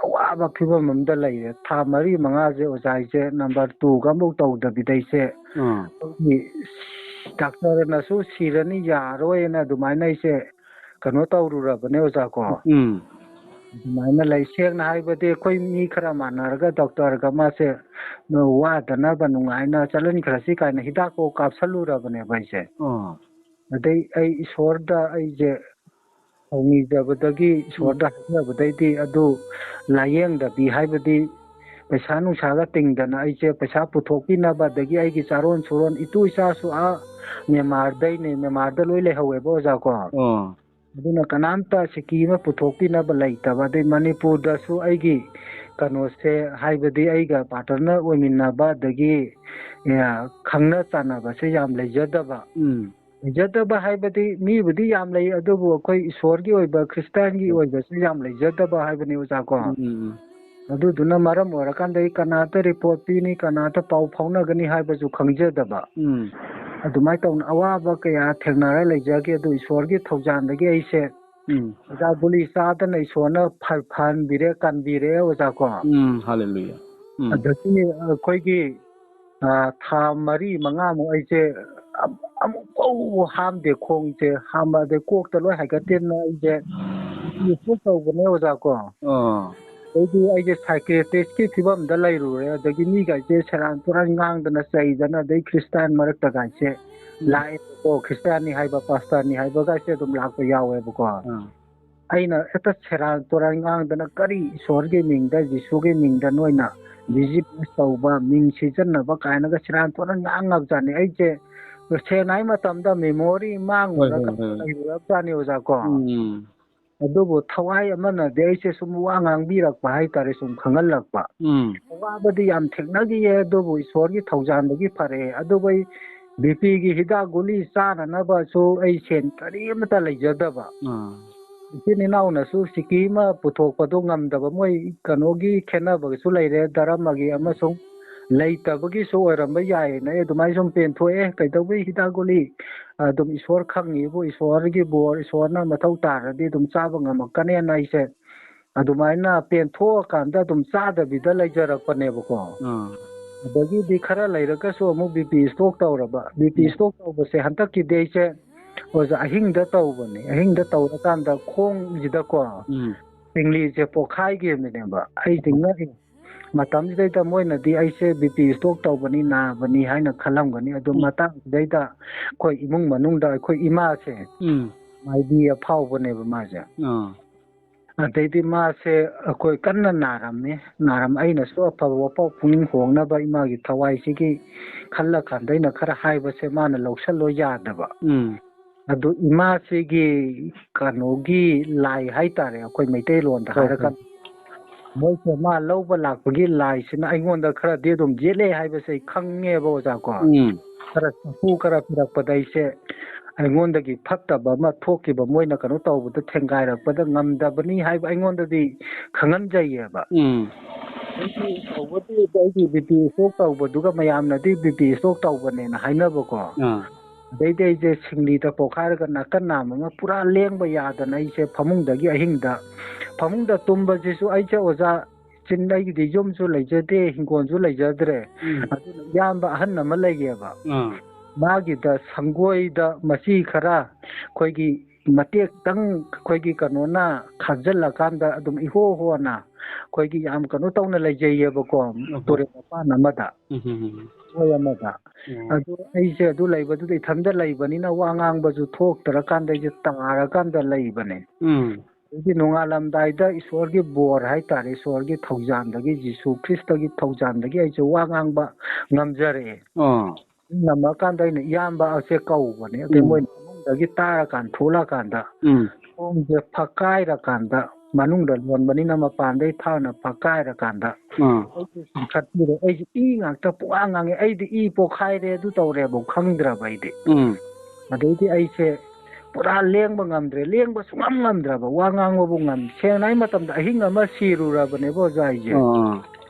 ꯑꯋꯥꯕ ꯐꯤꯕꯝ ꯑꯃꯗ ꯂꯩꯔꯦ꯫ ꯊꯥ ꯃꯔꯤ ꯃꯉꯥꯁꯦ ꯑꯣꯖꯥ ꯑꯩꯁꯦ number two ꯒ ꯑꯃꯐꯥꯎ ꯇꯧꯗꯕꯤꯗ ꯑꯩꯁꯦ ꯑꯥ꯫ ꯑꯩꯈꯣꯏꯒꯤ ꯗꯥꯛꯇꯔꯅꯁꯨ "ꯁꯤꯔꯅꯤ, ꯌꯥꯔꯣꯏꯅ" ꯑꯗꯨꯃꯥꯏꯅ ꯑꯩꯁꯦ ꯀꯩꯅꯣ ꯇꯧꯔꯨꯔꯕꯅꯦ ꯑꯣꯖꯥ ꯀꯣ꯫ ꯎꯝ꯫ ꯑꯗꯨꯃꯥꯏꯅ ꯂꯩ꯫ ꯁꯦꯡꯅ ꯍꯥꯏꯕꯗꯤ ꯑꯩꯈꯣꯏ ꯃꯤ ꯈꯔ ꯃꯥꯟꯅꯔꯒ ꯗꯣꯛꯇꯔꯒ ꯃꯥꯁꯦ ꯋꯥꯗꯅꯕ ꯅꯨꯡꯉꯥꯏꯅ ꯆꯠꯍꯟꯈ꯭ꯔꯁꯤ ꯀꯥꯏꯅ ꯍꯤꯗꯥꯛꯐꯥꯎ ꯀꯥꯞꯁꯜꯂꯨꯔꯕꯅꯦꯕ ꯑꯩꯁꯦ꯫ ꯑꯥ꯫ ꯑꯗꯩ ꯑꯩ ꯏꯁꯣꯔꯗ ꯑꯩꯁꯦ ꯊꯧꯅꯤꯖꯕꯗꯒꯤ ꯏꯁꯣꯔꯗ ꯍꯥꯏꯖꯕꯗꯩꯗꯤ ꯑꯗꯨ ꯂꯥꯌꯦꯡꯗꯕꯤ ꯍꯥꯏꯕꯗꯤ ꯄꯩꯁꯥ ꯅꯨꯡꯁꯥꯒ ꯇꯤꯡꯗꯅ ꯑꯩꯁꯦ ꯄꯩꯁꯥ ꯄꯨꯊꯣꯛꯄꯤꯅꯕ ꯑꯗꯒꯤ ꯑꯩꯒꯤ ꯆꯥꯔꯣꯟ ꯁꯨꯔꯣꯟ ꯏꯇꯨ ꯏꯆꯥꯁꯨ ꯑꯥ ꯃ꯭ꯌꯥꯟꯃꯥꯔꯗꯩꯅꯦ, ꯃ꯭ꯌꯥꯟꯃꯥꯔꯗ ꯂꯣꯏ ꯂꯩꯍꯧꯋꯦꯕ ꯑꯣꯖꯥ ꯀꯣ꯫ ꯑꯣ꯫ ꯑꯗꯨꯅ ꯀꯅꯥꯝꯇ ꯁꯤꯀꯤ ꯑꯃ ꯄꯨꯊꯣꯛꯄꯤꯅꯕ ꯂꯩꯇꯕ꯫ ꯑꯗꯩ ꯃꯅꯤꯄꯨꯔꯗꯁꯨ ꯑꯩꯒꯤ ꯀꯩꯅꯣꯁꯦ ꯍꯥꯏꯕꯗꯤ ꯑꯩꯒ ꯄꯥꯔꯇꯅꯔ ꯑꯣꯏꯃꯤꯟꯅꯕ ꯑꯗꯒꯤ, ꯑꯦ, ꯈꯪꯅ ꯆꯥꯟꯅꯕꯁꯦ ꯌꯥꯝ ꯂꯩꯖꯗꯕ꯫ ꯎꯝ꯫ ꯂꯩꯖꯗꯕ ꯍꯥꯏꯕꯗꯤ ꯃꯤꯕꯨꯗꯤ ꯌꯥꯝ ꯂꯩ, ꯑꯗꯨꯕꯨ ꯑꯩꯈꯣꯏ ꯏꯁꯣꯔꯒꯤ ꯑꯣꯏꯕ ꯈ꯭ꯔꯤꯁꯇꯥꯟꯒꯤ ꯎꯝ꯫ ꯑꯣꯏꯕꯁꯦ ꯌꯥꯝ ꯂꯩꯖꯗꯕ ꯍꯥꯏꯕꯅꯤ ꯑꯣꯖꯥ ꯀꯣ꯫ ꯎꯝ, ꯎꯝ, ꯎꯝ꯫ ꯑꯗꯨꯗꯨꯅ ꯃꯔꯝ ꯑꯣꯏꯔꯀꯥꯟꯗ ꯑꯩ ꯀꯅꯥꯗ ꯔꯤꯄꯣꯔꯠ ꯄꯤꯅꯤ, ꯀꯅꯥꯗ ꯄꯥꯎ ꯐꯥꯎꯅꯒꯅꯤ ꯍꯥꯏꯕꯁꯨ ꯈꯪꯖꯗꯕ꯫ ꯎꯝ꯫ ꯑꯗꯨꯃꯥꯏꯅ ꯇꯧꯅ ꯑꯋꯥꯕ ꯀꯌꯥ ꯊꯦꯡꯅꯔ ꯂꯩꯖꯈꯤ꯫ ꯑꯗꯨ ꯏꯁꯣꯔꯒꯤ ꯊꯧꯖꯥꯟꯗꯒꯤ ꯑꯩꯁꯦ ꯎꯝ꯫ ꯑꯣꯖꯥ ꯒꯨꯂꯤ ꯆꯥꯗꯅ ꯏꯁꯣꯔꯅ ꯐ-, ꯐꯍꯟꯕꯤꯔꯦ, ꯀꯟꯕꯤꯔꯦ ꯑꯣꯖꯥ ꯀꯣ꯫ ꯎꯝ, ꯍꯜꯂꯦꯂꯨꯌꯥ꯫ ꯎꯝ꯫ ꯑꯗꯒꯤ ꯑꯩꯈꯣꯏꯒꯤ, ꯑ, ꯊꯥ ꯃꯔꯤ ꯃꯉꯥꯃꯨꯛ ꯑꯩꯁꯦ ꯑꯝ-, ꯑꯃꯨꯛꯐꯥꯎ ꯍꯥꯝꯗꯦ, ꯈꯣꯡꯁꯦ ꯍꯥꯝꯕ, ꯑꯗꯩ ꯀꯣꯛꯇ ꯂꯣꯏ ꯍꯥꯏꯒꯠꯇꯦꯅ ꯑꯩꯁꯦ ꯇꯧꯕꯅꯦ ꯑꯣꯖꯥ ꯀꯣ꯫ ꯑꯥ꯫ ꯑꯗꯩꯗꯤ ꯑꯩꯁꯦ psychiatrist ꯀꯤ ꯐꯤꯕꯝꯗ ꯂꯩꯔꯨꯔꯦ꯫ ꯑꯗꯒꯤ ꯃꯤꯒꯩꯁꯦ ꯁꯦꯔꯥꯟ ꯇꯨꯔꯥꯟ ꯉꯥꯡꯗꯅ ꯆꯩꯗꯅ, ꯑꯗꯩ ꯈ꯭ꯔꯤꯁꯇꯥꯟ ꯃꯔꯛꯇꯒꯥꯏꯁꯦ ꯎꯝ꯫ ꯂꯥꯛꯑꯦꯕꯀꯣ, ꯈ꯭ꯔꯤꯁꯇꯥꯟꯅꯤ ꯍꯥꯏꯕ, ꯄꯥꯁꯇꯔꯅꯤ ꯍꯥꯏꯕꯒꯥꯏꯁꯦ ꯑꯗꯨꯝ ꯂꯥꯛꯄ ꯌꯥꯎꯋꯦꯕꯀꯣ꯫ ꯑꯥ꯫ ꯑꯩꯅ ꯍꯦꯛꯇ ꯁꯦꯔꯥꯟ ꯇꯨꯔꯥꯟ ꯉꯥꯡꯗꯅ, "ꯀꯔꯤ ꯏꯁꯣꯔꯒꯤ ꯃꯤꯡꯗ, ꯖꯤꯁꯨꯒꯤ ꯃꯤꯡꯗ ꯅꯣꯏꯅ ꯕꯤꯖꯤꯅꯦꯁ ꯇꯧꯕ, ꯃꯤꯡ ꯁꯤꯖꯤꯟꯅꯕ?" ꯀꯥꯏꯅꯒ ꯁꯦꯔꯥꯟ ꯇꯨꯔꯥꯟ ꯉꯥꯡꯉꯕꯖꯥꯠꯅꯤ꯫ ꯑꯩꯁꯦ ꯁꯦꯡꯅ ꯍꯥꯏ ꯃꯇꯝꯗ memory ꯍꯣꯏ, ꯃꯥꯡꯉꯨꯔꯒ ꯍꯣꯏ, ꯍꯣꯏ꯫ ꯂꯩꯔꯨꯔꯕꯖꯥꯠꯅꯤ ꯑꯣꯖꯥ ꯀꯣ꯫ ꯎꯝ꯫ ꯑꯗꯨꯕꯨ ꯊꯋꯥꯏ ꯑꯃꯅꯗꯤ ꯑꯩꯁꯦ ꯁꯨꯝ ꯋꯥ ꯉꯥꯡꯕꯤꯔꯛꯄ ꯍꯥꯏꯇꯥꯔꯦ, ꯁꯨꯝ ꯈꯪꯍꯜꯂꯛꯄ꯫ ꯎꯝ꯫ ꯑꯋꯥꯕꯗꯤ ꯌꯥꯝ ꯊꯦꯡꯅꯈꯤꯌꯦ, ꯑꯗꯨꯕꯨ ꯏꯁꯣꯔꯒꯤ ꯊꯧꯖꯥꯟꯗꯒꯤ ꯐꯔꯛꯑꯦ꯫ ꯑꯗꯨꯕꯨ ꯑꯩ ꯕꯤ ꯄꯤꯒꯤ ꯍꯤꯗꯥꯛ ꯒꯨꯂꯤ ꯆꯥꯅꯅꯕꯁꯨ ꯑꯩ ꯁꯦꯟ ꯀꯔꯤꯃꯇ ꯂꯩꯖꯗꯕ꯫ ꯑꯥ ꯏꯆꯤꯟ ꯏꯅꯥꯎꯅꯁꯨ ꯁꯤꯀꯤ ꯑꯃ ꯄꯨꯊꯣꯛꯄꯗꯣ ꯉꯝꯗꯕ, ꯃꯣꯏ ꯀꯩꯅꯣꯒꯤ ꯈꯦꯠꯅꯕꯒꯤꯁꯨ ꯂꯩꯔꯦ, ꯙꯔꯃꯒꯤ ꯑꯃꯁꯨꯡ ꯂꯩꯇꯕꯒꯤꯁꯨ ꯑꯣꯏꯔꯝꯕ ꯌꯥꯏꯌꯦꯅ ꯑꯩ ꯑꯗꯨꯃꯥꯏꯅ ꯁꯨꯝ ꯄꯦꯟꯊꯣꯛꯑꯦ꯫ ꯀꯩꯗꯧꯕꯩ ꯍꯤꯗꯥꯛ ꯒꯨꯂꯤ ꯑꯗꯨꯝ ꯏꯁꯣꯔ ꯈꯪꯉꯤꯕꯨ, ꯏꯁꯣꯔꯒꯤ ꯕꯣꯔ, ꯏꯁꯣꯔꯅ ꯃꯊꯧ ꯇꯥꯔꯗꯤ ꯑꯗꯨꯝ ꯆꯥꯕ ꯉꯝꯃꯛꯀꯅꯦꯅ ꯑꯩꯁꯦ ꯑꯗꯨꯃꯥꯏꯅ ꯄꯦꯟꯊꯣꯛꯑꯀꯥꯟꯗ ꯑꯗꯨꯝ ꯆꯥꯗꯕꯤꯗ ꯂꯩꯖꯔꯛꯄꯅꯦꯕꯀꯣ꯫ ꯑꯥ ꯑꯗꯒꯤꯗꯤ ꯈꯔ ꯂꯩꯔꯒꯁꯨ ꯑꯃꯨꯛ ꯕꯤ ꯄꯤ ꯏꯁꯇꯣꯛ ꯇꯧꯔꯕ꯫ ꯕꯤ ꯄꯤ ꯎꯝ꯫ ꯏꯁꯇꯣꯛ ꯇꯧꯕꯁꯦ ꯍꯟꯗꯛꯀꯤꯗꯤ ꯑꯩꯁꯦ, ꯑꯣꯖꯥ, ꯑꯍꯤꯡꯗ ꯇꯧꯕꯅꯦ꯫ ꯑꯍꯤꯡꯗ ꯇꯧꯔꯀꯥꯟꯗ ꯈꯣꯡꯁꯤꯗꯀꯣ ꯎꯝ ꯁꯤꯡꯂꯤꯁꯦ ꯄꯣꯛꯈꯥꯏꯈꯤꯕꯅꯦꯕ꯫ ꯑꯩꯗꯤ ꯉꯛꯏ꯫ ꯃꯇꯝꯁꯤꯗꯩꯗ ꯃꯣꯏꯅꯗꯤ ꯑꯩꯁꯦ ꯕꯤ ꯄꯤ ꯏꯁꯇꯣꯛ ꯇꯧꯕꯅꯤ, ꯅꯥꯕꯅꯤ ꯍꯥꯏꯅ ꯈꯜꯂꯝꯒꯅꯤ꯫ ꯑꯗꯨ ꯎꯝ꯫ ꯃꯇꯥꯡꯁꯤꯗꯩꯗ ꯑꯩꯈꯣꯏ ꯏꯃꯨꯡ ꯃꯅꯨꯡꯗ ꯑꯩꯈꯣꯏ ꯏꯃꯥꯁꯦ ꯎꯝ ꯃꯥꯏꯕꯤ ꯑꯐꯥꯎꯕꯅꯦꯕ ꯃꯥꯁꯦ꯫ ꯑꯥ ꯑꯗꯩꯗꯤ ꯃꯥꯁꯦ ꯑꯩꯈꯣꯏ ꯀꯟꯅ ꯅꯥꯔꯝꯃꯤ꯫ ꯅꯥꯔꯝ-, ꯑꯩꯅꯁꯨ ꯑꯐꯕ ꯋꯥꯐꯥꯎ ꯄꯨꯛꯅꯤꯡ ꯍꯣꯡꯅꯕ ꯏꯃꯥꯒꯤ ꯊꯋꯥꯏꯁꯤꯒꯤ ꯈꯜꯂꯀꯥꯟꯗ ꯑꯩꯅ ꯈꯔ ꯍꯥꯏꯕꯁꯦ ꯃꯥꯅ ꯂꯧꯁꯜꯂꯣ ꯌꯥꯗꯕ꯫ ꯎꯝ ꯑꯗꯨ ꯏꯃꯥꯁꯤꯒꯤ ꯀꯩꯅꯣꯒꯤ ꯂꯥꯏ ꯍꯥꯏꯇꯥꯔꯦ, ꯑꯩꯈꯣꯏ ꯃꯩꯇꯩꯂꯣꯟꯗ ꯍꯣꯏ, ꯍꯥꯏꯔꯒ ꯃꯣꯏꯁꯦ ꯃꯥ ꯂꯧꯕ ꯂꯥꯛꯄꯒꯤ ꯂꯥꯏꯁꯤꯅ ꯑꯩꯉꯣꯟꯗ ꯈꯔꯗꯤ ꯑꯗꯨꯝ ꯌꯦꯠꯂꯦ ꯍꯥꯏꯕꯁꯦ ꯑꯩ ꯈꯪꯉꯦꯕ, ꯑꯣꯖꯥ ꯀꯣ꯫ ꯎꯝ ꯈꯔ ꯁꯥꯐꯨ ꯈꯔ ꯄꯤꯔꯛꯄꯗ ꯑꯩꯁꯦ ꯑꯩꯉꯣꯟꯗꯒꯤ ꯐꯠꯇꯕ ꯑꯃ ꯊꯣꯛꯈꯤꯕ, ꯃꯣꯏꯅ ꯀꯩꯅꯣ ꯇꯧꯕꯗ ꯊꯦꯡꯒꯥꯏꯔꯛꯄꯗ ꯉꯝꯗꯕꯅꯤ ꯍꯥꯏꯕ ꯑꯩꯉꯣꯟꯗꯗꯤ ꯈꯪꯍꯟꯖꯩꯌꯦꯕ꯫ ꯎꯝ ꯑꯩꯒꯤ ꯇꯧꯕꯗꯤ ꯑꯩꯒꯤ ꯕꯤ ꯄꯤ ꯏꯁꯇꯣꯛ ꯇꯧꯕꯗꯨꯒ ꯃꯌꯥꯝꯅꯗꯤ ꯕꯤ ꯄꯤ ꯏꯁꯇꯣꯛ ꯇꯧꯕꯅꯦꯅ ꯍꯥꯏꯅꯕꯀꯣ꯫ ꯑꯥ ꯑꯗꯩꯗꯤ ꯑꯩꯁꯦ ꯁꯤꯡꯂꯤꯗ ꯄꯣꯛꯈꯥꯏꯔꯒ ꯅꯥꯀꯟ ꯅꯥꯝ ꯑꯃ ꯄꯨꯔꯥ ꯂꯦꯡꯕ ꯌꯥꯗꯅ ꯑꯩꯁꯦ ꯐꯃꯨꯡꯗꯒꯤ ꯑꯍꯤꯡꯗ, ꯐꯃꯨꯡꯗ ꯇꯨꯝꯕꯁꯤꯁꯨ ꯑꯩꯁꯦ, ꯑꯣꯖꯥ, ꯆꯤꯟ, ꯑꯩꯒꯤꯗꯤ ꯌꯨꯝꯁꯨ ꯂꯩꯖꯗꯦ, ꯍꯤꯡꯒꯣꯜꯁꯨ ꯂꯩꯖꯗ꯭ꯔꯦ꯫ ꯎꯝ ꯑꯗꯨꯅ ꯏꯌꯥꯝꯕ ꯑꯍꯟ ꯑꯃ ꯂꯩꯌꯦꯕ, ꯑꯥ ꯃꯥꯒꯤꯗ ꯁꯪꯒꯣꯏꯗ ꯃꯆꯤ ꯈꯔ ꯑꯩꯈꯣꯏꯒꯤ ꯃꯇꯦꯛꯇꯪ ꯑꯩꯈꯣꯏꯒꯤ ꯀꯩꯅꯣꯅ ꯈꯥꯖꯤꯜꯂꯀꯥꯟꯗ ꯑꯗꯨꯝ ꯏꯍꯣ ꯍꯣꯅ ꯑꯩꯈꯣꯏꯒꯤ ꯌꯥꯝ ꯀꯩꯅꯣ ꯇꯧꯅ ꯂꯩꯖꯩꯌꯦꯕꯀꯣ, ꯎꯝ꯫ ꯇꯨꯔꯦꯜ ꯃꯄꯥꯟ ꯑꯃꯗ, ꯎꯝ ꯎꯝ ꯎꯝ꯫ ꯃꯣꯏ ꯑꯃꯗ꯫ ꯎꯝ꯫ ꯑꯗꯨ ꯑꯩꯁꯦ ꯑꯗꯨ ꯂꯩꯕꯗꯨꯗ ꯏꯊꯟꯗ ꯂꯩꯕꯅꯤꯅ ꯋꯥ ꯉꯥꯡꯕꯁꯨ ꯊꯣꯛꯇ꯭ꯔꯀꯥꯟꯗ ꯑꯩꯁꯦ ꯇꯥꯔꯀꯥꯟꯗ ꯂꯩꯕꯅꯦ꯫ ꯎꯝ ꯑꯗꯒꯤ ꯅꯣꯡꯉꯥꯜꯂꯝꯗꯥꯏꯗ ꯏꯁꯣꯔꯒꯤ ꯕꯣꯔ ꯍꯥꯏꯇꯥꯔꯦ, ꯏꯁꯣꯔꯒꯤ ꯊꯧꯖꯥꯟꯗꯒꯤ, ꯖꯤꯁꯨ ꯈ꯭ꯔꯤꯁꯇꯒꯤ ꯊꯧꯖꯥꯟꯗꯒꯤ ꯑꯩꯁꯦ ꯋꯥ ꯉꯥꯡꯕ ꯉꯝꯖꯔꯛꯑꯦ꯫ ꯑꯥ ꯉꯝꯃꯀꯥꯟꯗ ꯑꯩꯅ ꯏꯌꯥꯝꯕ ꯑꯁꯦ ꯀꯧꯕꯅꯦ꯫ ꯑꯗꯩ ꯎꯝ꯫ ꯃꯣꯏ ꯐꯃꯨꯡꯗꯒꯤ ꯇꯥꯔꯀꯥꯟꯗ ꯊꯣꯛꯂꯛꯑꯀꯥꯟꯗ ꯎꯝ ꯊꯣꯡꯁꯦ ꯐꯛꯀꯥꯏꯔꯀꯥꯟꯗ ꯃꯅꯨꯡꯗ ꯂꯣꯟꯕꯅꯤꯅ ꯃꯄꯥꯟꯗꯩ ꯊꯥꯡꯅ ꯐꯛꯀꯥꯏꯔꯀꯥꯟꯗ ꯑꯥ꯫ ꯑꯩꯁꯦ ꯆꯤꯡꯈꯠꯄꯤꯔꯦ꯫ ꯑꯩꯁꯦ ꯏ ꯉꯥꯛꯇ ꯄꯨꯡꯉꯥꯡ ꯉꯥꯡꯉꯦ꯫ ꯑꯩꯗꯤ ꯏ ꯄꯣꯛꯈꯥꯏꯔꯦ, ꯑꯗꯨ ꯇꯧꯔꯦꯕꯨ ꯈꯪꯗ꯭ꯔꯕ ꯑꯩꯗꯤ꯫ ꯎꯝ꯫ ꯑꯗꯩꯗꯤ ꯑꯩꯁꯦ ꯄꯨꯔꯥ ꯂꯦꯡꯕ ꯉꯝꯗ꯭ꯔꯦ, ꯂꯦꯡꯕ ꯁꯨꯡꯉꯝ ꯉꯝꯗ꯭ꯔꯕ, ꯋꯥ ꯉꯥꯡꯕꯕꯨ ꯉꯝꯗ꯭ꯔꯦ꯫ ꯁꯦꯡꯅ ꯍꯥꯏ ꯃꯇꯝꯗ ꯑꯍꯤꯡ ꯑꯃ ꯁꯤꯔꯨꯔꯕꯅꯦꯕ ꯑꯣꯖꯥ ꯑꯩꯁꯦ꯫ ꯑꯥ꯫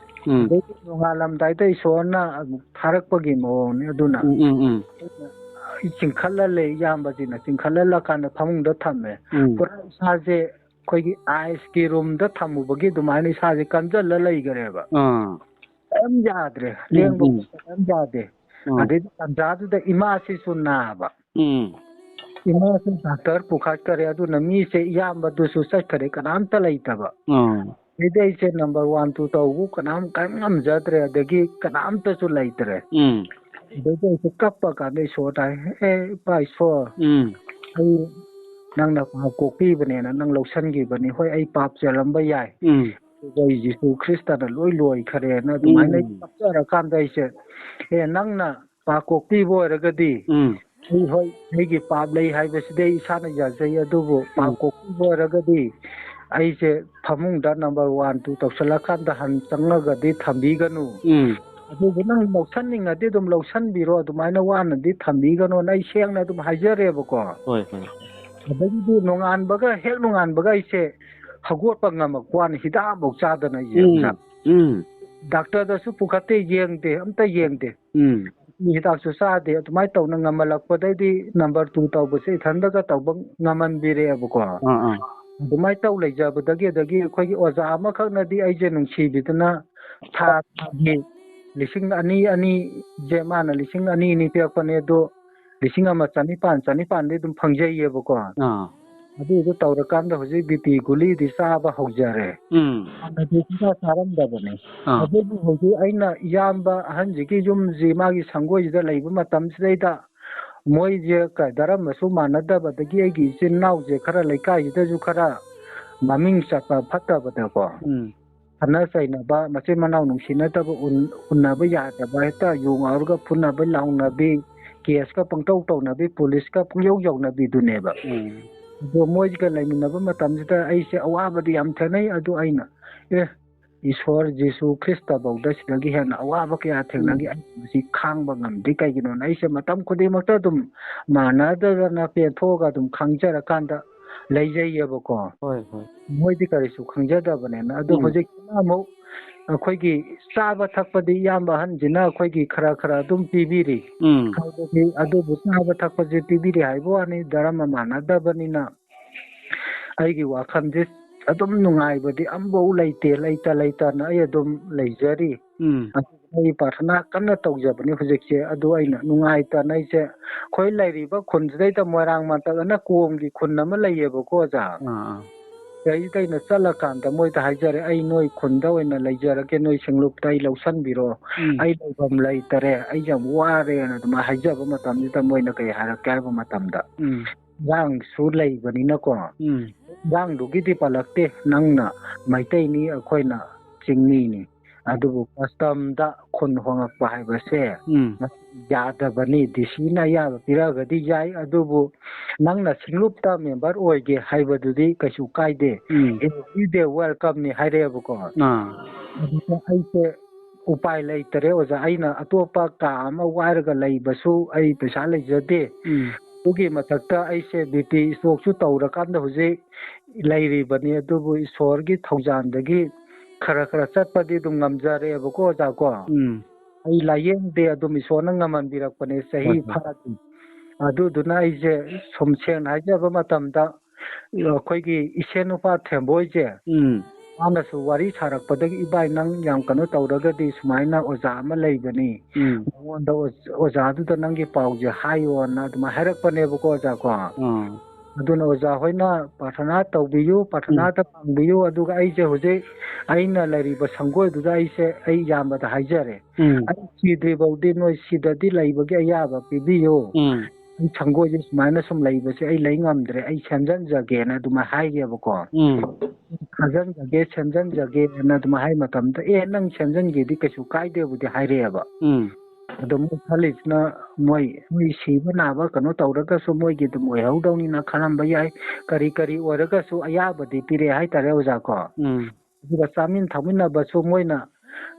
ꯎꯝ꯫ ꯑꯗꯩꯗꯤ ꯅꯣꯡꯉꯥꯜꯂꯝꯗꯥꯏꯗ ꯏꯁꯣꯔꯅ ꯑꯃꯨꯛ ꯊꯥꯔꯛꯄꯒꯤ ꯃꯑꯣꯡꯅꯤ ꯑꯗꯨꯅ꯫ ꯎꯝ, ꯎꯝ, ꯎꯝ꯫ ꯑꯩ ꯆꯤꯡꯈꯠꯂ ꯂꯩ, ꯏꯌꯥꯝꯕꯁꯤꯅ ꯆꯤꯡꯈꯠꯍꯜꯂꯀꯥꯟꯗ ꯐꯃꯨꯡꯗ ꯊꯝꯃꯦ꯫ ꯎꯝ꯫ ꯄꯨꯔꯥ ꯏꯁꯥꯁꯦ ꯑꯩꯈꯣꯏꯒꯤ ꯑꯥꯏꯁꯀꯤ ꯔꯨꯝꯗ ꯊꯝꯃꯨꯕꯒꯤ ꯑꯗꯨꯃꯥꯏꯅ ꯏꯁꯥꯁꯦ ꯀꯟꯖꯜꯂ ꯂꯩꯈ꯭ꯔꯦꯕ꯫ ꯑꯥ꯫ ꯀꯔꯤꯝ ꯌꯥꯗ꯭ꯔꯦ, ꯎꯝ, ꯂꯦꯡꯕ ꯎꯝ꯫ ꯈꯣꯠꯄ ꯀꯔꯤꯝ ꯌꯥꯗꯦ꯫ ꯎꯝ꯫ ꯑꯗꯩꯗꯤ ꯇꯟꯖꯥꯗꯨꯗ ꯏꯃꯥꯁꯤꯁꯨ ꯅꯥꯕ꯫ ꯎꯝ꯫ ꯏꯃꯥꯁꯨ ꯗꯥꯛꯇꯔ ꯄꯨꯈꯠꯈꯔꯦ, ꯑꯗꯨꯅ ꯃꯤꯁꯦ ꯏꯌꯥꯝꯕꯗꯨꯁꯨ ꯆꯠꯈꯔꯦ, ꯀꯅꯥꯝꯇ ꯂꯩꯇꯕ꯫ ꯎꯝ꯫ ꯑꯗꯩꯗꯤ ꯑꯩꯁꯦ ꯅꯝꯕꯔ ꯋꯥꯟ ꯇꯨ ꯇꯧꯕꯨ ꯀꯅꯥꯝ ꯀꯔꯤꯝ ꯉꯝꯖꯗ꯭ꯔꯦ, ꯑꯗꯒꯤ ꯀꯅꯥꯝꯇꯁꯨ ꯂꯩꯇ꯭ꯔꯦ꯫ ꯎꯝ꯫ ꯑꯗꯩꯗꯤ ꯑꯩꯁꯦ ꯀꯞꯄ ꯀꯥꯟꯗ ꯏꯁꯣꯔꯗ ꯍꯥꯏ, "ꯑꯦ ꯏꯄꯥ ꯏꯁꯣꯔ, ꯎꯝ꯫ ꯑꯩ ꯅꯪꯅ ꯄꯥꯞ ꯀꯣꯛꯄꯤꯕꯅꯦꯅ ꯅꯪ ꯂꯧꯁꯟꯈꯤꯕꯅꯤ꯫ ꯍꯣꯏ, ꯑꯩ ꯄꯥꯞ ꯆꯦꯜꯂꯝꯕ ꯌꯥꯏ꯫ ꯎꯝ꯫ ꯑꯗꯨꯒ ꯑꯩ ꯖꯤꯁꯨ ꯈ꯭ꯔꯤꯁꯇꯅ ꯂꯣꯏ ꯂꯣꯏꯈꯔꯦꯅ" ꯑꯗꯨꯃꯥꯏꯅ ꯎꯝ꯫ ꯀꯞꯆꯔꯀꯥꯟꯗ ꯑꯩꯁꯦ, "ꯑꯦ ꯅꯪꯅ ꯄꯥꯞ ꯀꯣꯛꯄꯤꯕ ꯑꯣꯏꯔꯒꯗꯤ ꯎꯝ꯫ ꯑꯩ ꯍꯣꯏ ꯑꯩꯒꯤ ꯄꯥꯞ ꯂꯩ ꯍꯥꯏꯕꯁꯤꯗꯤ ꯑꯩ ꯏꯁꯥꯅ ꯌꯥꯖꯩ, ꯑꯗꯨꯕꯨ ꯄꯥꯞ ꯎꯝ꯫ ꯀꯣꯛꯄꯤꯕ ꯑꯣꯏꯔꯒꯗꯤ ꯑꯩꯁꯦ ꯐꯃꯨꯡꯗ ꯅꯝꯕꯔ ꯋꯥꯟ ꯇꯨ ꯇꯧꯁꯜꯂꯀꯥꯟꯗ ꯍꯟ ꯆꯪꯉꯒꯗꯤ ꯊꯝꯕꯤꯒꯅꯨ꯫ ꯎꯝ꯫ ꯑꯗꯨꯕꯨ ꯅꯪ ꯂꯧꯁꯟꯅꯤꯡꯉꯗꯤ ꯑꯗꯨꯝ ꯂꯧꯁꯟꯕꯤꯔꯣ, ꯑꯗꯨꯃꯥꯏꯅ ꯋꯥꯅꯗꯤ ꯊꯝꯕꯤꯒꯅꯣꯅ" ꯑꯩ ꯁꯦꯡꯅ ꯑꯗꯨꯝ ꯍꯥꯏꯖꯔꯦꯕꯀꯣ꯫ ꯍꯣꯏ, ꯍꯣꯏ꯫ ꯑꯗꯒꯤꯗꯤ ꯅꯣꯡꯉꯥꯟꯕꯒ, ꯍꯦꯛ ꯅꯣꯡꯉꯥꯟꯕꯒ ꯑꯩꯁꯦ ꯍꯧꯒꯠꯄ ꯉꯝꯃꯛꯄ ꯋꯥꯅꯤ, ꯍꯤꯗꯥꯛ ꯑꯃꯐꯥꯎ ꯆꯥꯗꯅ ꯑꯩꯁꯦ꯫ ꯎꯝ, ꯎꯝ꯫ ꯗꯥꯛꯇꯔꯗꯁꯨ ꯄꯨꯈꯠꯇꯦ, ꯌꯦꯡꯗꯦ, ꯑꯝꯇ ꯌꯦꯡꯗꯦ꯫ ꯎꯝ꯫ ꯍꯤꯗꯥꯛꯁꯨ ꯆꯥꯗꯦ꯫ ꯑꯗꯨꯃꯥꯏꯅ ꯇꯧꯅ ꯉꯝꯍꯜꯂꯛꯄꯗꯩꯗꯤ ꯅꯝꯕꯔ ꯇꯨ ꯇꯧꯕꯁꯦ ꯏꯊꯟꯗꯒ ꯇꯧꯕ ꯉꯝꯍꯟꯕꯤꯔꯛꯑꯦꯕꯀꯣ꯫ ꯑꯥ, ꯑꯥ꯫ ꯑꯗꯨꯃꯥꯏꯅ ꯇꯧ ꯂꯩꯖꯕꯗꯒꯤ, ꯑꯗꯒꯤ ꯑꯩꯈꯣꯏꯒꯤ ꯑꯣꯖꯥ ꯑꯃꯈꯛꯅꯗꯤ ꯑꯩꯁꯦ ꯅꯨꯡꯁꯤꯕꯤꯗꯅ ꯊꯥ ꯊꯥꯒꯤ ꯂꯤꯁꯤꯡ ꯑꯅꯤ ꯑꯅꯤꯁꯦ ꯃꯥꯅ ꯂꯤꯁꯤꯡ ꯑꯅꯤ ꯑꯅꯤ ꯄꯤꯔꯛꯄꯅꯦ, ꯑꯗꯣ ꯂꯤꯁꯤꯡ ꯑꯃ ꯆꯅꯤꯄꯥꯟ, ꯆꯅꯤꯄꯥꯟꯗꯤ ꯑꯗꯨꯝ ꯐꯪꯖꯩꯌꯦꯕꯀꯣ꯫ ꯑꯥ꯫ ꯑꯗꯨꯗꯣ ꯇꯧꯔꯀꯥꯟꯗ ꯍꯧꯖꯤꯛ ꯕꯤ ꯄꯤ ꯒꯨꯂꯤꯗꯤ ꯆꯥꯕ ꯍꯧꯖꯔꯦ꯫ ꯎꯝ꯫ ꯍꯥꯟꯅꯗꯤ ꯁꯨꯡꯆꯥ ꯆꯥꯔꯝꯗꯕꯅꯤ꯫ ꯑꯥ꯫ ꯑꯗꯨꯕꯨ ꯍꯧꯖꯤꯛ ꯑꯩꯅ ꯏꯌꯥꯝꯕ ꯑꯍꯟꯁꯤꯒꯤ ꯌꯨꯝꯁꯤ ꯃꯥꯒꯤ ꯁꯪꯒꯣꯏꯁꯤꯗ ꯂꯩꯕ ꯃꯇꯝꯁꯤꯗꯩꯗ ꯃꯣꯏꯁꯦ ꯀ-, ꯙꯔꯃꯁꯨ ꯃꯥꯟꯅꯗꯕꯗꯒꯤ ꯑꯩꯒꯤ ꯏꯆꯤꯟ ꯏꯅꯥꯎꯁꯦ ꯈꯔ ꯂꯩꯀꯥꯏꯁꯤꯗꯁꯨ ꯈꯔ ꯃꯃꯤꯡ ꯆꯠꯄ ꯐꯠꯇꯕꯗꯀꯣ꯫ ꯎꯝ꯫ ꯈꯠꯅ ꯆꯩꯅꯕ, ꯃꯆꯤꯟ ꯃꯅꯥꯎ ꯅꯨꯡꯁꯤꯅꯗꯕ, ꯎꯟ-, ꯎꯟꯅꯕ ꯌꯥꯗꯕ, ꯍꯦꯛꯇ ꯌꯨ ꯉꯥꯎꯔꯒ ꯐꯨꯅꯕ, ꯂꯥꯎꯅꯕꯤ, ꯀꯦꯁꯀ ꯄꯪꯇꯧ ꯇꯧꯅꯕꯤ, ꯄꯨꯂꯤꯁꯀ ꯄꯪꯌꯧ ꯌꯧꯅꯕꯤꯗꯨꯅꯦꯕ꯫ ꯎꯝ꯫ ꯑꯗꯣ ꯃꯣꯏꯒ ꯂꯩꯃꯤꯟꯅꯕ ꯃꯇꯝꯁꯤꯗ ꯑꯩꯁꯦ ꯑꯋꯥꯕꯗꯤ ꯌꯥꯝ ꯊꯦꯡꯅꯩ꯫ ꯑꯗꯨ ꯑꯩꯅ, "ꯑꯦ, ꯏꯁꯣꯔ ꯖꯤꯁꯨ ꯈ꯭ꯔꯤꯁꯇꯐꯧꯗ ꯁꯤꯗꯒꯤ ꯍꯦꯟꯅ ꯑꯋꯥꯕ ꯀꯌꯥ ꯊꯦꯡꯅꯈꯤ, ꯑꯩ ꯃꯁꯤ ꯈꯥꯡꯕ ꯉꯝꯗ꯭ꯔꯤ ꯀꯩꯒꯤꯅꯣꯅ?" ꯑꯩꯁꯦ ꯃꯇꯝ ꯈꯨꯗꯤꯡꯃꯛꯇ ꯑꯗꯨꯝ ꯃꯥꯟꯅꯗꯗꯅ ꯄꯦꯟꯊꯣꯛꯑꯒ ꯑꯗꯨꯝ ꯈꯥꯡꯖꯔꯀꯥꯟꯗ ꯂꯩꯖꯩꯌꯦꯕꯀꯣ꯫ ꯍꯣꯏ, ꯍꯣꯏ꯫ ꯃꯣꯏꯗꯤ ꯀꯔꯤꯁꯨ ꯈꯪꯖꯗꯕꯅꯦꯅ꯫ ꯑꯗꯣ ꯎꯝ꯫ ꯍꯧꯖꯤꯛꯁꯤꯅ ꯑꯃꯨꯛ ꯑꯩꯈꯣꯏꯒꯤ ꯆꯥꯕ ꯊꯛꯄꯗꯤ ꯏꯌꯥꯝꯕ ꯑꯍꯟꯁꯤꯅ ꯑꯩꯈꯣꯏꯒꯤ ꯈꯔ ꯈꯔ ꯑꯗꯨꯝ ꯄꯤꯕꯤꯔꯤ꯫ ꯎꯝ꯫ ꯍꯥꯏꯕꯗꯤ ꯑꯗꯨꯕꯨ ꯆꯥꯕ ꯊꯛꯄꯁꯦ ꯄꯤꯕꯤꯔꯤ ꯍꯥꯏꯕ ꯋꯥꯅꯤ, ꯙꯔꯃ ꯃꯥꯟꯅꯗꯕꯅꯤꯅ ꯑꯩꯒꯤ ꯋꯥꯈꯜꯁꯦ ꯑꯗꯨꯝ ꯅꯨꯡꯉꯥꯏꯕꯗꯤ ꯑꯝꯐꯥꯎ ꯂꯩꯇꯦ, ꯂꯩꯇ ꯂꯩꯇꯅ ꯑꯩ ꯑꯗꯨꯝ ꯂꯩꯖꯔꯤ꯫ ꯎꯝ꯫ ꯑꯗꯨ ꯑꯩ ꯄ꯭ꯔꯥꯊꯅꯥ ꯀꯟꯅ ꯇꯧꯖꯕꯅꯤ ꯍꯧꯖꯤꯛꯁꯦ꯫ ꯑꯗꯨ ꯑꯩꯅ ꯅꯨꯡꯉꯥꯏꯇꯅ ꯑꯩꯁꯦ, ꯑꯩꯈꯣꯏ ꯂꯩꯔꯤꯕ ꯈꯨꯟꯁꯤꯗꯩꯗ ꯃꯣꯏꯔꯥꯡ ꯃꯇꯛ ꯑꯅ ꯀꯣꯝꯒꯤ ꯈꯨꯟ ꯑꯃ ꯂꯩꯌꯦꯕꯀꯣ, ꯑꯣꯖꯥ꯫ ꯑꯥ, ꯑꯥ꯫ ꯁꯤꯗꯩꯗ ꯑꯩꯅ ꯆꯠꯂꯀꯥꯟꯗ ꯃꯣꯏꯗ ꯍꯥꯏꯖꯔꯦ, "ꯑꯩ ꯅꯣꯏ ꯈꯨꯟꯗ ꯑꯣꯏꯅ ꯂꯩꯖꯔꯒꯦ, ꯅꯣꯏ ꯁꯤꯡꯂꯨꯞꯇ ꯑꯩ ꯂꯧꯁꯟꯕꯤꯔꯣ, ꯎꯝ꯫ ꯑꯩ ꯂꯩꯐꯝ ꯂꯩꯇꯔꯦ, ꯑꯩ ꯌꯥꯝ ꯋꯥꯔꯦꯅ" ꯑꯗꯨꯃꯥꯏꯅ ꯍꯥꯏꯖꯕ ꯃꯇꯝꯁꯤꯗ ꯃꯣꯏꯅ ꯀꯩ ꯍꯥꯏꯔꯛꯀꯦ ꯍꯥꯏꯕ ꯃꯇꯝꯗ, ꯎꯝ꯫ "ꯏꯔꯥꯡꯁꯨ ꯂꯩꯕꯅꯤꯅꯀꯣ, ꯎꯝ꯫ ꯏꯔꯥꯡꯗꯨꯒꯤꯗꯤ ꯄꯜꯂꯛꯇꯦ, ꯅꯪꯅ ꯃꯩꯇꯩꯅꯤ, ꯑꯩꯈꯣꯏꯅ ꯆꯤꯡꯃꯤꯅꯤ, ꯑꯗꯨꯕꯨ ꯀꯁꯇꯝꯗ ꯈꯨꯟ ꯍꯣꯡꯉꯛꯄ ꯍꯥꯏꯕꯁꯦ ꯎꯝ꯫ ꯌꯥꯗꯕꯅꯤ, ꯗꯤ ꯁꯤꯅ ꯑꯌꯥꯕ ꯄꯤꯔꯛꯑꯒꯗꯤ ꯌꯥꯏ, ꯑꯗꯨꯕꯨ ꯅꯪꯅ ꯁꯤꯡꯂꯨꯞꯇ ꯃꯦꯝꯕꯔ ꯑꯣꯏꯒꯦ ꯍꯥꯏꯕꯗꯨꯗꯤ ꯀꯩꯁꯨ ꯀꯥꯏꯗꯦ, ꯎꯝ꯫ Every day welcome ꯅꯤ" ꯍꯥꯏꯔꯛꯑꯦꯕꯀꯣ꯫ ꯑꯥ꯫ ꯑꯗꯨꯗ ꯑꯩꯁꯦ ꯎꯄꯥꯏ ꯂꯩꯇꯔꯦ ꯑꯣꯖꯥ, ꯑꯩꯅ ꯑꯇꯣꯞꯄ ꯀꯥ ꯑꯃ ꯋꯥꯏꯔꯒ ꯂꯩꯕꯁꯨ ꯑꯩ ꯄꯩꯁꯥ ꯂꯩꯖꯗꯦ꯫ ꯎꯝ꯫ ꯑꯗꯨꯒꯤ ꯃꯊꯛꯇ ꯑꯩꯁꯦ ꯕꯤ ꯄꯤ ꯏꯁꯇ꯭ꯔꯣꯛꯁꯨ ꯇꯧꯔꯀꯥꯟꯗ ꯍꯧꯖꯤꯛ ꯂꯩꯔꯤꯕꯅꯤ, ꯑꯗꯨꯕꯨ ꯏꯁꯣꯔꯒꯤ ꯊꯧꯖꯥꯜꯗꯒꯤ ꯈꯔ ꯈꯔ ꯆꯠꯄꯗꯤ ꯑꯗꯨꯝ ꯉꯝꯖꯔꯦꯕꯀꯣ ꯑꯣꯖꯥ ꯀꯣ꯫ ꯎꯝ꯫ ꯑꯩ ꯂꯥꯏꯌꯦꯡꯗꯦ, ꯑꯗꯨꯝ ꯏꯁꯣꯔꯅ ꯉꯝꯍꯟꯕꯤꯔꯛꯄꯅꯦ ꯆꯍꯤ ꯍꯣꯏ, ꯍꯣꯏ꯫ ꯐꯥꯔꯗꯤ꯫ ꯑꯗꯨꯗꯨꯅ ꯑꯩꯁꯦ ꯁꯨꯝ ꯁꯦꯡꯅ ꯍꯥꯏꯖꯕ ꯃꯇꯝꯗ ꯑꯩꯈꯣꯏꯒꯤ ꯏꯁꯦꯟ ꯅꯨꯄꯥ ꯊꯦꯝꯕꯣꯏꯁꯦ, ꯎꯝ꯫ ꯃꯥꯅꯁꯨ ꯋꯥꯔꯤ ꯁꯥꯔꯛꯄꯗꯒꯤ, "ꯏꯕꯥꯏ, ꯅꯪ ꯌꯥꯝ ꯀꯩꯅꯣ ꯇꯧꯔꯒꯗꯤ ꯁꯨꯃꯥꯏꯅ ꯑꯣꯖꯥ ꯑꯃ ꯂꯩꯕꯅꯤ, ꯎꯝ꯫ ꯃꯉꯣꯟꯗ ꯑꯣꯖ-, ꯑꯣꯖꯥꯗꯨꯗ ꯅꯪꯒꯤ ꯄꯥꯎꯁꯦ ꯍꯥꯏꯌꯣꯅ" ꯑꯗꯨꯃꯥꯏꯅ ꯍꯥꯏꯔꯛꯄꯅꯦꯕꯀꯣ ꯑꯣꯖꯥ ꯀꯣ꯫ ꯑꯥ꯫ ꯑꯗꯨꯅ ꯑꯣꯖꯥ ꯍꯣꯏꯅ ꯄ꯭ꯔꯥꯊꯅꯥ ꯇꯧꯕꯤꯌꯨ, ꯄ꯭ꯔꯥꯊꯅꯥꯗ ꯄꯥꯡꯕꯤꯌꯨ꯫ ꯑꯗꯨꯒ ꯑꯩꯁꯦ ꯍꯧꯖꯤꯛ ꯑꯩꯅ ꯂꯩꯔꯤꯕ ꯁꯪꯒꯣꯏꯗꯨꯗ ꯑꯩꯁꯦ ꯑꯩ ꯏꯌꯥꯝꯕꯗ ꯍꯥꯏꯖꯔꯦ꯫ ꯎꯝ꯫ "ꯑꯩ ꯁꯤꯗ꯭ꯔꯤ ꯐꯥꯎꯗꯤ ꯅꯣꯏ ꯁꯤꯗꯗꯤ ꯂꯩꯕꯒꯤ ꯑꯌꯥꯕ ꯄꯤꯕꯤꯌꯨ꯫ ꯎꯝ꯫ ꯑꯩ ꯁꯪꯒꯣꯏꯁꯦ ꯁꯨꯃꯥꯏꯅ ꯁꯨꯝ ꯂꯩꯕꯁꯦ ꯑꯩ ꯂꯩ ꯉꯝꯗ꯭ꯔꯦ, ꯑꯩ ꯁꯦꯝꯖꯤꯟꯖꯒꯦꯅ" ꯑꯗꯨꯃꯥꯏꯅ ꯍꯥꯏꯒꯦꯕꯀꯣ꯫ ꯎꯝ꯫ "ꯈꯥꯖꯤꯟꯖꯒꯦ, ꯁꯦꯝꯖꯤꯟꯖꯒꯦꯅ" ꯑꯗꯨꯃꯥꯏꯅ ꯍꯥꯏ ꯃꯇꯝꯗ, "ꯑꯦ, ꯅꯪ ꯁꯦꯝꯖꯤꯟꯒꯦꯗꯤ ꯀꯩꯁꯨ ꯀꯥꯏꯗꯦꯕꯨꯗꯤ" ꯍꯥꯏꯔꯛꯑꯦꯕ꯫ ꯎꯝ꯫ ꯑꯗꯣ ꯃꯣꯏ ꯈꯜꯂꯤꯁꯤꯅ ꯃꯣꯏ, ꯃꯣꯏ ꯁꯤꯕ ꯅꯥꯕ ꯀꯩꯅꯣ ꯇꯧꯔꯒꯁꯨ ꯃꯣꯏꯒꯤ ꯑꯗꯨꯝ ꯑꯣꯏꯍꯧꯗꯧꯅꯤꯅ ꯈꯜꯂꯝꯕ ꯌꯥꯏ꯫ ꯀꯔꯤ ꯀꯔꯤ ꯑꯣꯏꯔꯒꯁꯨ ꯑꯌꯥꯕꯗꯤ ꯄꯤꯔꯦ ꯍꯥꯏꯇꯥꯔꯦ ꯑꯣꯖꯥ ꯀꯣ꯫ ꯎꯝ꯫ ꯑꯗꯨꯒ ꯆꯥꯃꯤꯟ ꯊꯛꯃꯤꯟꯅꯕꯁꯨ ꯃꯣꯏꯅ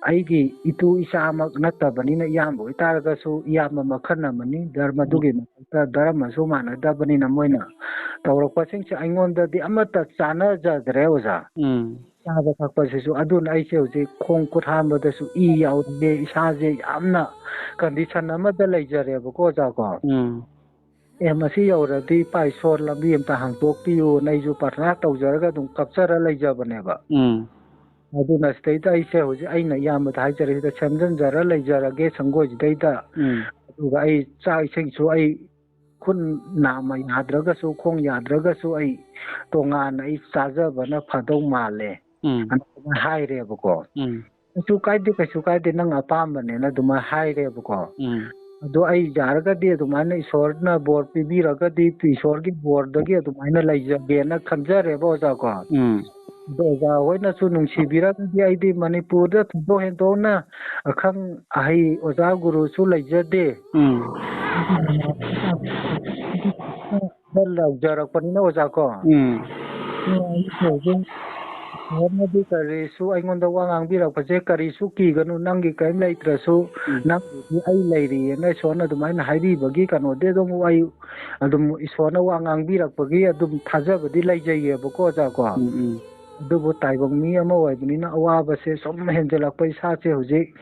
ꯑꯩꯒꯤ ꯏꯇꯨ ꯏꯆꯥꯃꯛ ꯅꯠꯇꯕꯅꯤꯅ ꯏꯌꯥꯝꯕ ꯑꯣꯏꯇꯥꯔꯒꯁꯨ ꯏꯌꯥꯝꯕ ꯃꯈꯜ ꯑꯃꯅꯤ꯫ ꯙꯔꯃꯗꯨꯒꯤ ꯃꯊꯛꯇ ꯙꯔꯃꯁꯨ ꯃꯥꯟꯅꯗꯕꯅꯤꯅ ꯃꯣꯏꯅ ꯇꯧꯔꯛꯄꯁꯤꯡꯁꯦ ꯑꯩꯉꯣꯟꯗꯗꯤ ꯑꯃꯠꯇ ꯆꯥꯟꯅꯖꯗ꯭ꯔꯦ ꯑꯣꯖꯥ꯫ ꯎꯝ꯫ ꯆꯥꯕ ꯊꯛꯄꯁꯤꯁꯨ꯫ ꯑꯗꯨꯅ ꯑꯩꯁꯦ ꯍꯧꯖꯤꯛ ꯈꯣꯡ ꯈꯨꯠ ꯍꯥꯝꯕꯗꯁꯨ ꯏ ꯌꯥꯎꯔꯦ꯫ ꯏꯁꯥꯁꯦ ꯌꯥꯝꯅ condition ꯑꯃꯗ ꯂꯩꯖꯔꯦꯕꯀꯣ ꯑꯣꯖꯥ ꯀꯣ꯫ ꯎꯝ꯫ ꯑꯦ, ꯃꯁꯤ ꯌꯧꯔꯗꯤ ꯏꯄꯥ ꯏꯁꯣꯔ ꯂꯝꯕꯤ ꯑꯝꯇ ꯍꯥꯡꯗꯣꯛꯄꯤꯌꯨꯅ ꯑꯩꯁꯨ ꯄ꯭ꯔꯊꯅꯥ ꯇꯧꯖꯔꯒ ꯑꯗꯨꯝ ꯀꯞꯆꯔ ꯂꯩꯖꯕꯅꯦꯕ꯫ ꯎꯝ꯫ ꯑꯗꯨꯅ ꯁꯤꯗꯩꯗ ꯑꯩꯁꯦ ꯍꯧꯖꯤꯛ ꯑꯩꯅ ꯏꯌꯥꯝꯕꯗ ꯍꯥꯏꯖꯔꯤꯁꯤꯗ ꯁꯦꯝꯖꯤꯟꯖꯔ ꯂꯩꯖꯔꯒꯦ ꯁꯪꯒꯣꯏꯁꯤꯗꯩꯗ꯫ ꯎꯝ꯫ ꯑꯗꯨꯒ ꯑꯩ ꯆꯥꯛ ꯏꯁꯤꯡꯁꯨ ꯑꯩ ꯈꯨꯠ ꯅꯥꯝꯃ ꯌꯥꯗ꯭ꯔꯒꯁꯨ, ꯈꯣꯡ ꯌꯥꯗ꯭ꯔꯒꯁꯨ ꯑꯩ ꯇꯣꯉꯥꯟꯅ ꯑꯩ ꯆꯥꯖꯕꯅ ꯐꯗꯧ ꯃꯥꯜꯂꯦ꯫ ꯎꯝ꯫ ꯑꯗꯨꯃꯥꯏꯅ ꯍꯥꯏꯔꯦꯕꯀꯣ꯫ ꯎꯝ꯫ "ꯀꯩꯁꯨ ꯀꯥꯏꯗꯦ, ꯀꯩꯁꯨ ꯀꯥꯏꯗꯦ, ꯅꯪ ꯑꯄꯥꯝꯕꯅꯦꯅ" ꯑꯗꯨꯃꯥꯏꯅ ꯍꯥꯏꯔꯦꯕꯀꯣ꯫ ꯎꯝ꯫ ꯑꯗꯣ ꯑꯩ ꯌꯥꯔꯒꯗꯤ ꯑꯗꯨꯃꯥꯏꯅ ꯏꯁꯣꯔꯅ ꯕꯣꯔ ꯄꯤꯕꯤꯔꯒꯗꯤ ꯏꯁꯣꯔꯒꯤ ꯕꯣꯔꯗꯒꯤ ꯑꯗꯨꯃꯥꯏꯅ ꯂꯩꯖꯒꯦꯅ ꯈꯟꯖꯔꯦꯕ ꯑꯣꯖꯥ ꯀꯣ꯫ ꯎꯝ꯫ ꯑꯗꯣ ꯑꯣꯖꯥ ꯍꯣꯏꯅꯁꯨ ꯅꯨꯡꯁꯤꯕꯤꯔꯒꯗꯤ ꯑꯩꯗꯤ ꯃꯅꯤꯄꯨꯔꯗ ꯊꯣꯏꯗꯣꯛ ꯍꯦꯟꯗꯣꯛꯅ ꯑꯈꯪ ꯑꯍꯩ ꯑꯣꯖꯥ ꯒꯨꯔꯨꯁꯨ ꯂꯩꯖꯗꯦ꯫ ꯎꯝ꯫ ꯂꯧꯖꯔꯛꯄꯅꯤꯅ ꯑꯣꯖꯥ ꯀꯣ꯫ ꯎꯝ꯫ ꯏꯁꯣꯔꯅꯗꯤ ꯀꯔꯤꯁꯨ ꯑꯩꯉꯣꯟꯗ ꯋꯥ ꯉꯥꯡꯕꯤꯔꯛꯄꯁꯦ ꯀꯔꯤꯁꯨ ꯀꯤꯒꯅꯨ, ꯅꯪꯒꯤ ꯀꯔꯤꯝ ꯂꯩꯇ꯭ꯔꯁꯨ ꯎꯝ꯫ ꯅꯪꯒꯤꯗꯤ ꯑꯩ ꯂꯩꯔꯤꯑꯅ ꯏꯁꯣꯔꯅ ꯑꯗꯨꯃꯥꯏꯅ ꯍꯥꯏꯕꯤꯕꯒꯤ ꯀꯩꯅꯣꯗꯤ ꯑꯗꯨꯝ ꯑꯩ ꯑꯗꯨꯝ ꯏꯁꯣꯔꯅ ꯋꯥ ꯉꯥꯡꯕꯤꯔꯛꯄꯒꯤ ꯑꯗꯨꯝ ꯊꯥꯖꯕꯗꯤ ꯂꯩꯖꯩꯌꯦꯕꯀꯣ ꯑꯣꯖꯥ ꯀꯣ꯫ ꯎꯝ, ꯎꯝ꯫ ꯑꯗꯨꯕꯨ ꯇꯥꯏꯕꯪ ꯃꯤ ꯑꯃ ꯑꯣꯏꯕꯅꯤꯅ ꯑꯋꯥꯕꯁꯦ ꯁꯨꯝ ꯍꯦꯟꯖꯜꯂꯛꯄ, ꯏꯁꯥꯁꯦ ꯍꯧꯖꯤꯛ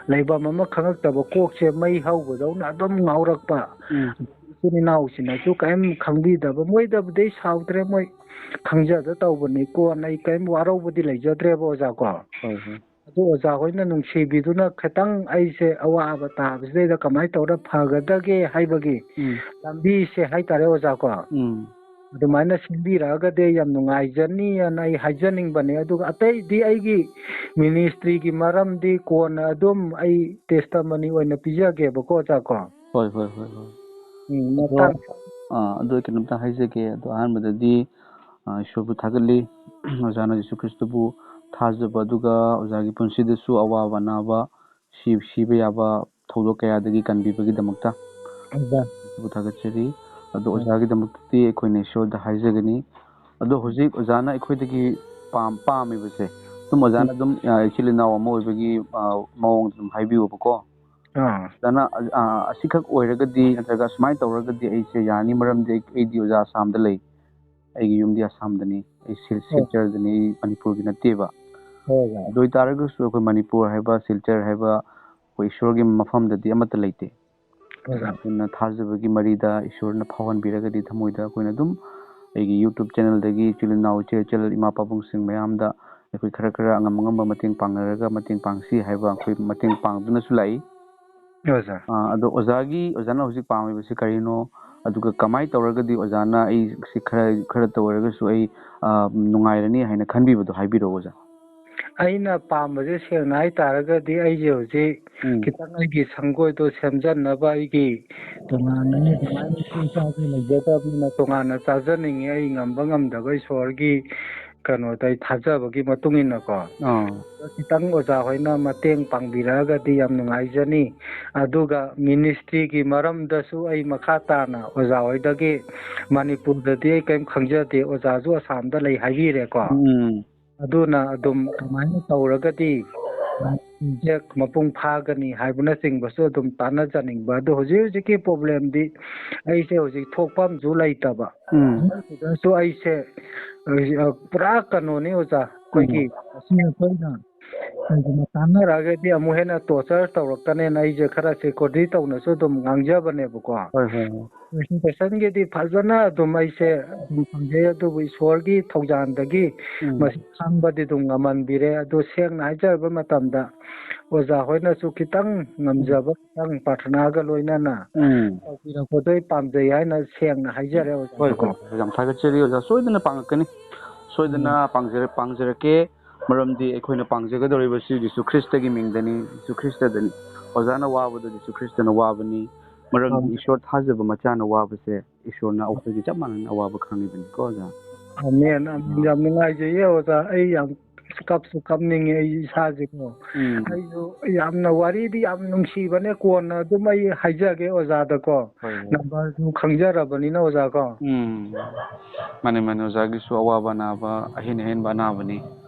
ꯂꯩꯐꯝ ꯑꯃ ꯈꯪꯉꯛꯇꯕ, ꯀꯣꯛꯁꯦ ꯃꯩ ꯍꯧꯕꯗꯧꯅ ꯑꯗꯨꯝ ꯉꯥꯎꯔꯛꯄ꯫ ꯎꯝ꯫ ꯏꯆꯤꯟ ꯏꯅꯥꯎꯁꯤꯡꯅꯁꯨ ꯀꯔꯤꯝ ꯈꯪꯕꯤꯗꯕ, ꯃꯣꯏꯗꯕꯨꯗꯤ ꯑꯩ ꯁꯥꯎꯗ꯭ꯔꯦ, ꯃꯣꯏ ꯈꯪꯖꯗ ꯇꯧꯕꯅꯤ, ꯀꯣꯟꯅ ꯑꯩ ꯀꯔꯤꯝ ꯋꯥꯔꯧꯕꯗꯤ ꯂꯩꯖꯗ꯭ꯔꯦꯕ ꯑꯣꯖꯥ ꯀꯣ꯫ ꯍꯣꯏ, ꯍꯣꯏ꯫ ꯑꯗꯨ ꯑꯣꯖꯥ ꯍꯣꯏꯅ ꯅꯨꯡꯁꯤꯕꯤꯗꯨꯅ ꯈꯤꯇꯪ ꯑꯩꯁꯦ ꯑꯋꯥꯕ ꯇꯥꯕꯁꯤꯗꯩꯗ ꯀꯃꯥꯏꯅ ꯇꯧꯔ ꯐꯒꯗꯒꯦ ꯍꯥꯏꯕꯒꯤ ꯎꯝ꯫ ꯂꯝꯕꯤꯁꯦ ꯍꯥꯏꯇꯥꯔꯦ ꯑꯣꯖꯥ ꯀꯣ꯫ ꯎꯝ꯫ ꯑꯗꯨꯃꯥꯏꯅ ꯁꯤꯟꯕꯤꯔꯛꯑꯒꯗꯤ ꯑꯩ ꯌꯥꯝ ꯅꯨꯡꯉꯥꯏꯖꯅꯤꯅ ꯑꯩ ꯍꯥꯏꯖꯅꯤꯡꯕꯅꯦ꯫ ꯑꯗꯨꯒ ꯑꯇꯩꯗꯤ ꯑꯩꯒꯤ ministryꯒꯤ ꯃꯔꯝꯗꯤ ꯀꯣꯟꯅ ꯑꯗꯨꯝ ꯑꯩ testimony ꯑꯣꯏꯅ ꯄꯤꯖꯒꯦꯕꯀꯣ ꯑꯣꯖꯥ ꯀꯣ꯫ ꯍꯣꯏ, ꯍꯣꯏ, ꯍꯣꯏ, ꯍꯣꯏ꯫ ꯎꯝ, ꯑꯗꯣ, ꯃꯇꯥꯡ ꯑꯥ, ꯑꯗꯣ ꯑꯩ ꯀꯩꯅꯣꯝꯇ ꯍꯥꯏꯖꯒꯦ꯫ ꯑꯗꯣ ꯑꯍꯥꯟꯕꯗꯗꯤ, ꯑꯥ, ꯏꯁꯣꯔꯕꯨ ꯊꯥꯒꯠꯂꯤ꯫ ꯑꯣꯖꯥꯅ ꯖꯤꯁꯨ ꯈ꯭ꯔꯤꯁꯇꯕꯨ ꯊꯥꯖꯕ, ꯑꯗꯨꯒ ꯑꯣꯖꯥꯒꯤ ꯄꯨꯟꯁꯤꯗꯁꯨ ꯑꯋꯥꯕ ꯑꯅꯥꯕ, ꯁꯤ-, ꯁꯤꯕ ꯌꯥꯕ, ꯊꯧꯗꯣꯛ ꯀꯌꯥꯗꯒꯤ ꯀꯟꯕꯤꯕꯒꯤꯗꯃꯛꯇ ꯑꯣꯖꯥ꯫ ꯑꯗꯨꯕꯨ ꯊꯥꯒꯠꯆꯔꯤ꯫ ꯑꯗꯣ ꯎꯝ꯫ ꯑꯣꯖꯥꯒꯤꯗꯃꯛꯇꯗꯤ ꯑꯩꯈꯣꯏꯅ ꯏꯁꯣꯔꯗ ꯍꯥꯏꯖꯒꯅꯤ꯫ ꯑꯗꯣ ꯍꯧꯖꯤꯛ ꯑꯣꯖꯥꯅ ꯑꯩꯈꯣꯏꯗꯒꯤ ꯄꯥꯝ-, ꯄꯥꯝꯃꯤꯕꯁꯦ, ꯑꯗꯨꯝ ꯑꯣꯖꯥꯅ ꯎꯝ꯫ ꯑꯗꯨꯝ, ꯑ, ꯏꯆꯤꯜ ꯏꯅꯥꯎ ꯑꯃ ꯑꯣꯏꯕꯒꯤ, ꯑ, ꯃꯑꯣꯡꯗ ꯑꯗꯨꯝ ꯍꯥꯏꯕꯤꯌꯣꯕꯀꯣ꯫ ꯑꯥ꯫ ꯑꯣꯖꯥꯅ, ꯑ, ꯑ, ꯑꯁꯤꯈꯛ ꯑꯣꯏꯔꯒꯗꯤ ꯅꯠꯇ꯭ꯔꯒ ꯁꯨꯃꯥꯏꯅ ꯇꯧꯔꯒꯗꯤ ꯑꯩꯁꯦ ꯌꯥꯅꯤ, ꯃꯔꯝꯗꯤ ꯑꯩ, ꯑꯩꯗꯤ ꯑꯣꯖꯥ ꯑꯁꯥꯝꯗ ꯂꯩ꯫ ꯑꯩꯒꯤ ꯌꯨꯝꯗꯤ ꯑꯁꯥꯝꯗꯅꯤ꯫ ꯑꯩ ꯁꯤꯜ-, ꯑꯣ꯫ ꯁꯤꯜꯆꯔꯗꯅꯤ, ꯑꯩ ꯃꯅꯤꯄꯨꯔꯒꯤ ꯅꯠꯇꯦꯕ꯫ ꯍꯣꯏ, ꯍꯣꯏ꯫ ꯑꯗꯨ ꯑꯣꯏꯇꯥꯔꯒꯁꯨ ꯑꯩꯈꯣꯏ ꯃꯅꯤꯄꯨꯔ ꯍꯥꯏꯕ, ꯁꯤꯜꯆꯔ ꯍꯥꯏꯕ ꯑꯩꯈꯣꯏ ꯏꯁꯣꯔꯒꯤ ꯃꯐꯝꯗꯗꯤ ꯑꯃꯠꯇ ꯂꯩꯇꯦ꯫ ꯍꯣꯏ, ꯍꯣꯏ꯫ ꯑꯗꯨꯅ ꯊꯥꯖꯕꯒꯤ ꯃꯔꯤꯗ ꯏꯁꯣꯔꯅ ꯐꯥꯎꯍꯟꯕꯤꯔꯒꯗꯤ ꯊꯃꯣꯏꯗ ꯑꯩꯈꯣꯏꯅ ꯑꯗꯨꯝ ꯑꯩꯒꯤ YouTube channelꯗꯒꯤ ꯏꯆꯤꯜ ꯏꯅꯥꯎ, ꯏꯆꯦ ꯏꯆꯜ, ꯏꯃꯥ ꯄꯥꯕꯨꯡꯁꯤꯡ ꯃꯌꯥꯝꯗ ꯑꯩꯈꯣꯏ ꯈꯔ ꯈꯔ ꯑꯉꯝ ꯑꯉꯝꯕ ꯃꯇꯦꯡ ꯄꯥꯡꯅꯔꯒ ꯃꯇꯦꯡ ꯄꯥꯡꯁꯤ ꯍꯥꯏꯕ ꯑꯩꯈꯣꯏ ꯃꯇꯦꯡ ꯄꯥꯡꯗꯨꯅꯁꯨ ꯂꯥꯛꯏ꯫ ꯑꯣꯖꯥ꯫ ꯑꯥ, ꯑꯗꯣ ꯑꯣꯖꯥꯒꯤ, ꯑꯣꯖꯥꯅ ꯍꯧꯖꯤꯛ ꯄꯥꯝꯃꯤꯕꯁꯤ ꯀꯔꯤꯅꯣ? ꯑꯗꯨꯒ ꯀꯃꯥꯏꯅ ꯇꯧꯔꯒꯗꯤ ꯑꯣꯖꯥꯅ ꯑꯩ ꯁꯤ ꯈꯔ, ꯈꯔ ꯇꯧꯔꯒꯁꯨ ꯑꯩ, ꯑꯥ, ꯅꯨꯡꯉꯥꯏꯔꯅꯤ ꯍꯥꯏꯅ ꯈꯟꯕꯤꯕꯗꯣ ꯍꯥꯏꯕꯤꯔꯛꯑꯣ, ꯑꯣꯖꯥ꯫ ꯑꯩꯅ ꯄꯥꯝꯕꯁꯦ ꯁꯦꯡꯅ ꯍꯥꯏꯇꯥꯔꯒꯗꯤ ꯑꯩꯁꯦ ꯍꯧꯖꯤꯛ ꯎꯝ꯫ ꯈꯤꯇꯪ ꯑꯩꯒꯤ ꯁꯪꯒꯣꯏꯗꯣ ꯁꯦꯝꯖꯟꯅꯕ ꯑꯩꯒꯤ ꯇꯣꯉꯥꯟꯅ ꯑꯩꯅ ꯑꯗꯨꯃꯥꯏꯅ ꯏꯁꯤꯡ ꯏꯆꯥꯎꯁꯨ ꯂꯩꯖꯗꯕꯅꯤꯅ ꯇꯣꯉꯥꯟꯅ ꯆꯥꯖꯅꯤꯡꯉꯤ꯫ ꯑꯩ ꯉꯝꯕ ꯉꯝꯗꯕ ꯏꯁꯣꯔꯒꯤ ꯀꯩꯅꯣꯗ ꯑꯩ ꯊꯥꯖꯕꯒꯤ ꯃꯇꯨꯡ ꯏꯟꯅꯀꯣ꯫ ꯑꯥ꯫ ꯑꯗꯣ ꯈꯤꯇꯪ ꯑꯣꯖꯥ ꯍꯣꯏꯅ ꯃꯇꯦꯡ ꯄꯥꯡꯕꯤꯔꯛꯑꯒꯗꯤ ꯌꯥꯝ ꯅꯨꯡꯉꯥꯏꯖꯅꯤ꯫ ꯑꯗꯨꯒ ministryꯒꯤ ꯃꯔꯝꯗꯁꯨ ꯑꯩ ꯃꯈꯥ ꯇꯥꯅ ꯑꯣꯖꯥ ꯍꯣꯏꯗꯒꯤ ꯃꯅꯤꯄꯨꯔꯗꯗꯤ ꯑꯩ ꯀꯔꯤꯝ ꯈꯪꯖꯗꯦ, ꯑꯣꯖꯥꯁꯨ ꯑꯁꯥꯝꯗ ꯂꯩ ꯍꯥꯏꯕꯤꯔꯦꯀꯣ꯫ ꯎꯝ꯫ ꯑꯗꯨꯅ ꯑꯗꯨꯝ ꯀꯃꯥꯏꯅ ꯇꯧꯔꯒꯗꯤ ꯃꯅꯤꯄꯨꯔꯁꯦ ꯃꯄꯨꯡ ꯐꯥꯒꯅꯤ ꯍꯥꯏꯕꯅꯆꯤꯡꯕꯁꯨ ꯑꯗꯨꯝ ꯇꯥꯟꯅꯖꯅꯤꯡꯕ꯫ ꯑꯗꯣ ꯍꯧꯖꯤꯛ ꯍꯧꯖꯤꯛꯀꯤ problemꯗꯤ ꯑꯩꯁꯦ ꯍꯧꯖꯤꯛ ꯊꯣꯛꯐꯝꯁꯨ ꯂꯩꯇꯕ꯫ ꯎꯝ꯫ ꯑꯗꯨꯗꯁꯨ ꯑꯩꯁꯦ, ꯑ, ꯄꯨꯔꯥ ꯀꯩꯅꯣꯅꯤ ꯑꯣꯖꯥ, ꯑꯩꯈꯣꯏꯒꯤ ꯎꯝ꯫ ꯑꯁꯤ ꯑꯩꯈꯣꯏꯅ ꯀꯩꯒꯨꯝꯕ ꯇꯥꯟꯅꯔꯛꯑꯒꯗꯤ ꯑꯃꯨꯛ ꯍꯦꯟꯅ torture ꯇꯧꯔꯛꯀꯅꯦꯅ ꯑꯩꯁꯦ ꯈꯔ security ꯇꯧꯅꯁꯨ ꯑꯗꯨꯝ ꯉꯥꯡꯖꯕꯅꯦꯕꯀꯣ꯫ ꯍꯣꯏ, ꯍꯣꯏ, ꯍꯣꯏ꯫ Educationꯒꯤꯗꯤ ꯐꯖꯅ ꯑꯗꯨꯝ ꯑꯩꯁꯦ ꯑꯗꯨꯝ ꯐꯪꯖꯩ, ꯑꯗꯨꯕꯨ ꯏꯁꯣꯔꯒꯤ ꯊꯧꯖꯥꯜꯗꯒꯤ ꯎꯝ꯫ ꯃꯁꯤ ꯈꯪꯕꯗꯤ ꯑꯗꯨꯝ ꯉꯝꯍꯟꯕꯤꯔꯦ꯫ ꯑꯗꯨ ꯁꯦꯡꯅ ꯍꯥꯏꯖꯔꯕ ꯃꯇꯝꯗ ꯑꯣꯖꯥ ꯍꯣꯏꯅꯁꯨ ꯈꯤꯇꯪ ꯉꯝꯖꯕ ꯈꯤꯇꯪ ꯄ꯭ꯔꯥꯊꯅꯥꯒ ꯂꯣꯏꯅꯅ ꯎꯝ꯫ ꯇꯧꯕꯤꯔꯛꯄꯗꯣ ꯑꯩ ꯄꯥꯝꯖꯩ ꯍꯥꯏꯅ ꯁꯦꯡꯅ ꯍꯥꯏꯖꯔꯦ ꯍꯣꯏ, ꯑꯣꯖꯥꯀꯣ꯫ ꯍꯣꯏ, ꯌꯥꯝ ꯊꯥꯒꯠꯆꯔꯤ ꯑꯣꯖꯥ, ꯁꯣꯏꯗꯅ ꯄꯥꯡꯉꯛꯀꯅꯤ꯫ ꯁꯣꯏꯗꯅ ꯎꯝ꯫ ꯄꯥꯡꯖꯔ-, ꯄꯥꯡꯖꯔꯛꯀꯦ꯫ ꯃꯔꯝꯗꯤ ꯑꯩꯈꯣꯏꯅ ꯄꯥꯡꯖꯒꯗꯧꯔꯤꯕꯁꯤ ꯖꯤꯁꯨ ꯈ꯭ꯔꯤꯁꯇꯒꯤ ꯃꯤꯡꯗꯅꯤ, ꯖꯤꯁꯨ ꯈ꯭ꯔꯤꯁꯇꯗꯅꯤ꯫ ꯑꯣꯖꯥꯅ ꯋꯥꯕꯗꯣ ꯖꯤꯁꯨ ꯈ꯭ꯔꯤꯁꯇꯅ ꯋꯥꯕꯅꯤ꯫ ꯃꯔꯝꯗꯤ ꯑꯥ꯫ ꯏꯁꯣꯔ ꯊꯥꯖꯕ ꯃꯆꯥꯅ ꯋꯥꯕꯁꯦ ꯏꯁꯣꯔꯅ ꯑꯩꯈꯣꯏꯒꯤ ꯆꯞ ꯃꯥꯟꯅꯅ ꯑꯋꯥꯕ ꯈꯪꯉꯤꯕꯅꯤꯀꯣ ꯑꯣꯖꯥ꯫ Amen, amen. ꯑꯥ꯫ ꯌꯥꯝ ꯅꯨꯡꯉꯥꯏꯖꯩꯌꯦ ꯑꯣꯖꯥ꯫ ꯑꯩ ꯌꯥꯝ ꯑꯁ, ꯀꯞꯁꯨ ꯀꯞꯅꯤꯡꯉꯦ ꯑꯩ ꯏꯁꯥꯁꯦꯀꯣ꯫ ꯎꯝ꯫ ꯑꯩꯁꯨ ꯌꯥꯝꯅ ꯋꯥꯔꯤꯗꯤ ꯌꯥꯝ ꯅꯨꯡꯁꯤꯕꯅꯦ, ꯀꯣꯟꯅ ꯑꯗꯨꯝ ꯑꯩ ꯍꯥꯏꯖꯒꯦ ꯑꯣꯖꯥꯗꯀꯣ꯫ ꯍꯣꯏ, ꯍꯣꯏ꯫ ꯅꯝꯕꯔꯁꯨ ꯈꯪꯖꯔꯕꯅꯤꯅ ꯑꯣꯖꯥꯀꯣ꯫ ꯎꯝ꯫ ꯃꯥꯅꯦ, ꯃꯥꯅꯦ, ꯑꯣꯖꯥꯒꯤꯁꯨ ꯑꯋꯥꯕ ꯑꯅꯥꯕ, ꯑꯍꯦꯟ ꯑꯍꯦꯟꯕ ꯑꯅꯥꯕꯅꯤ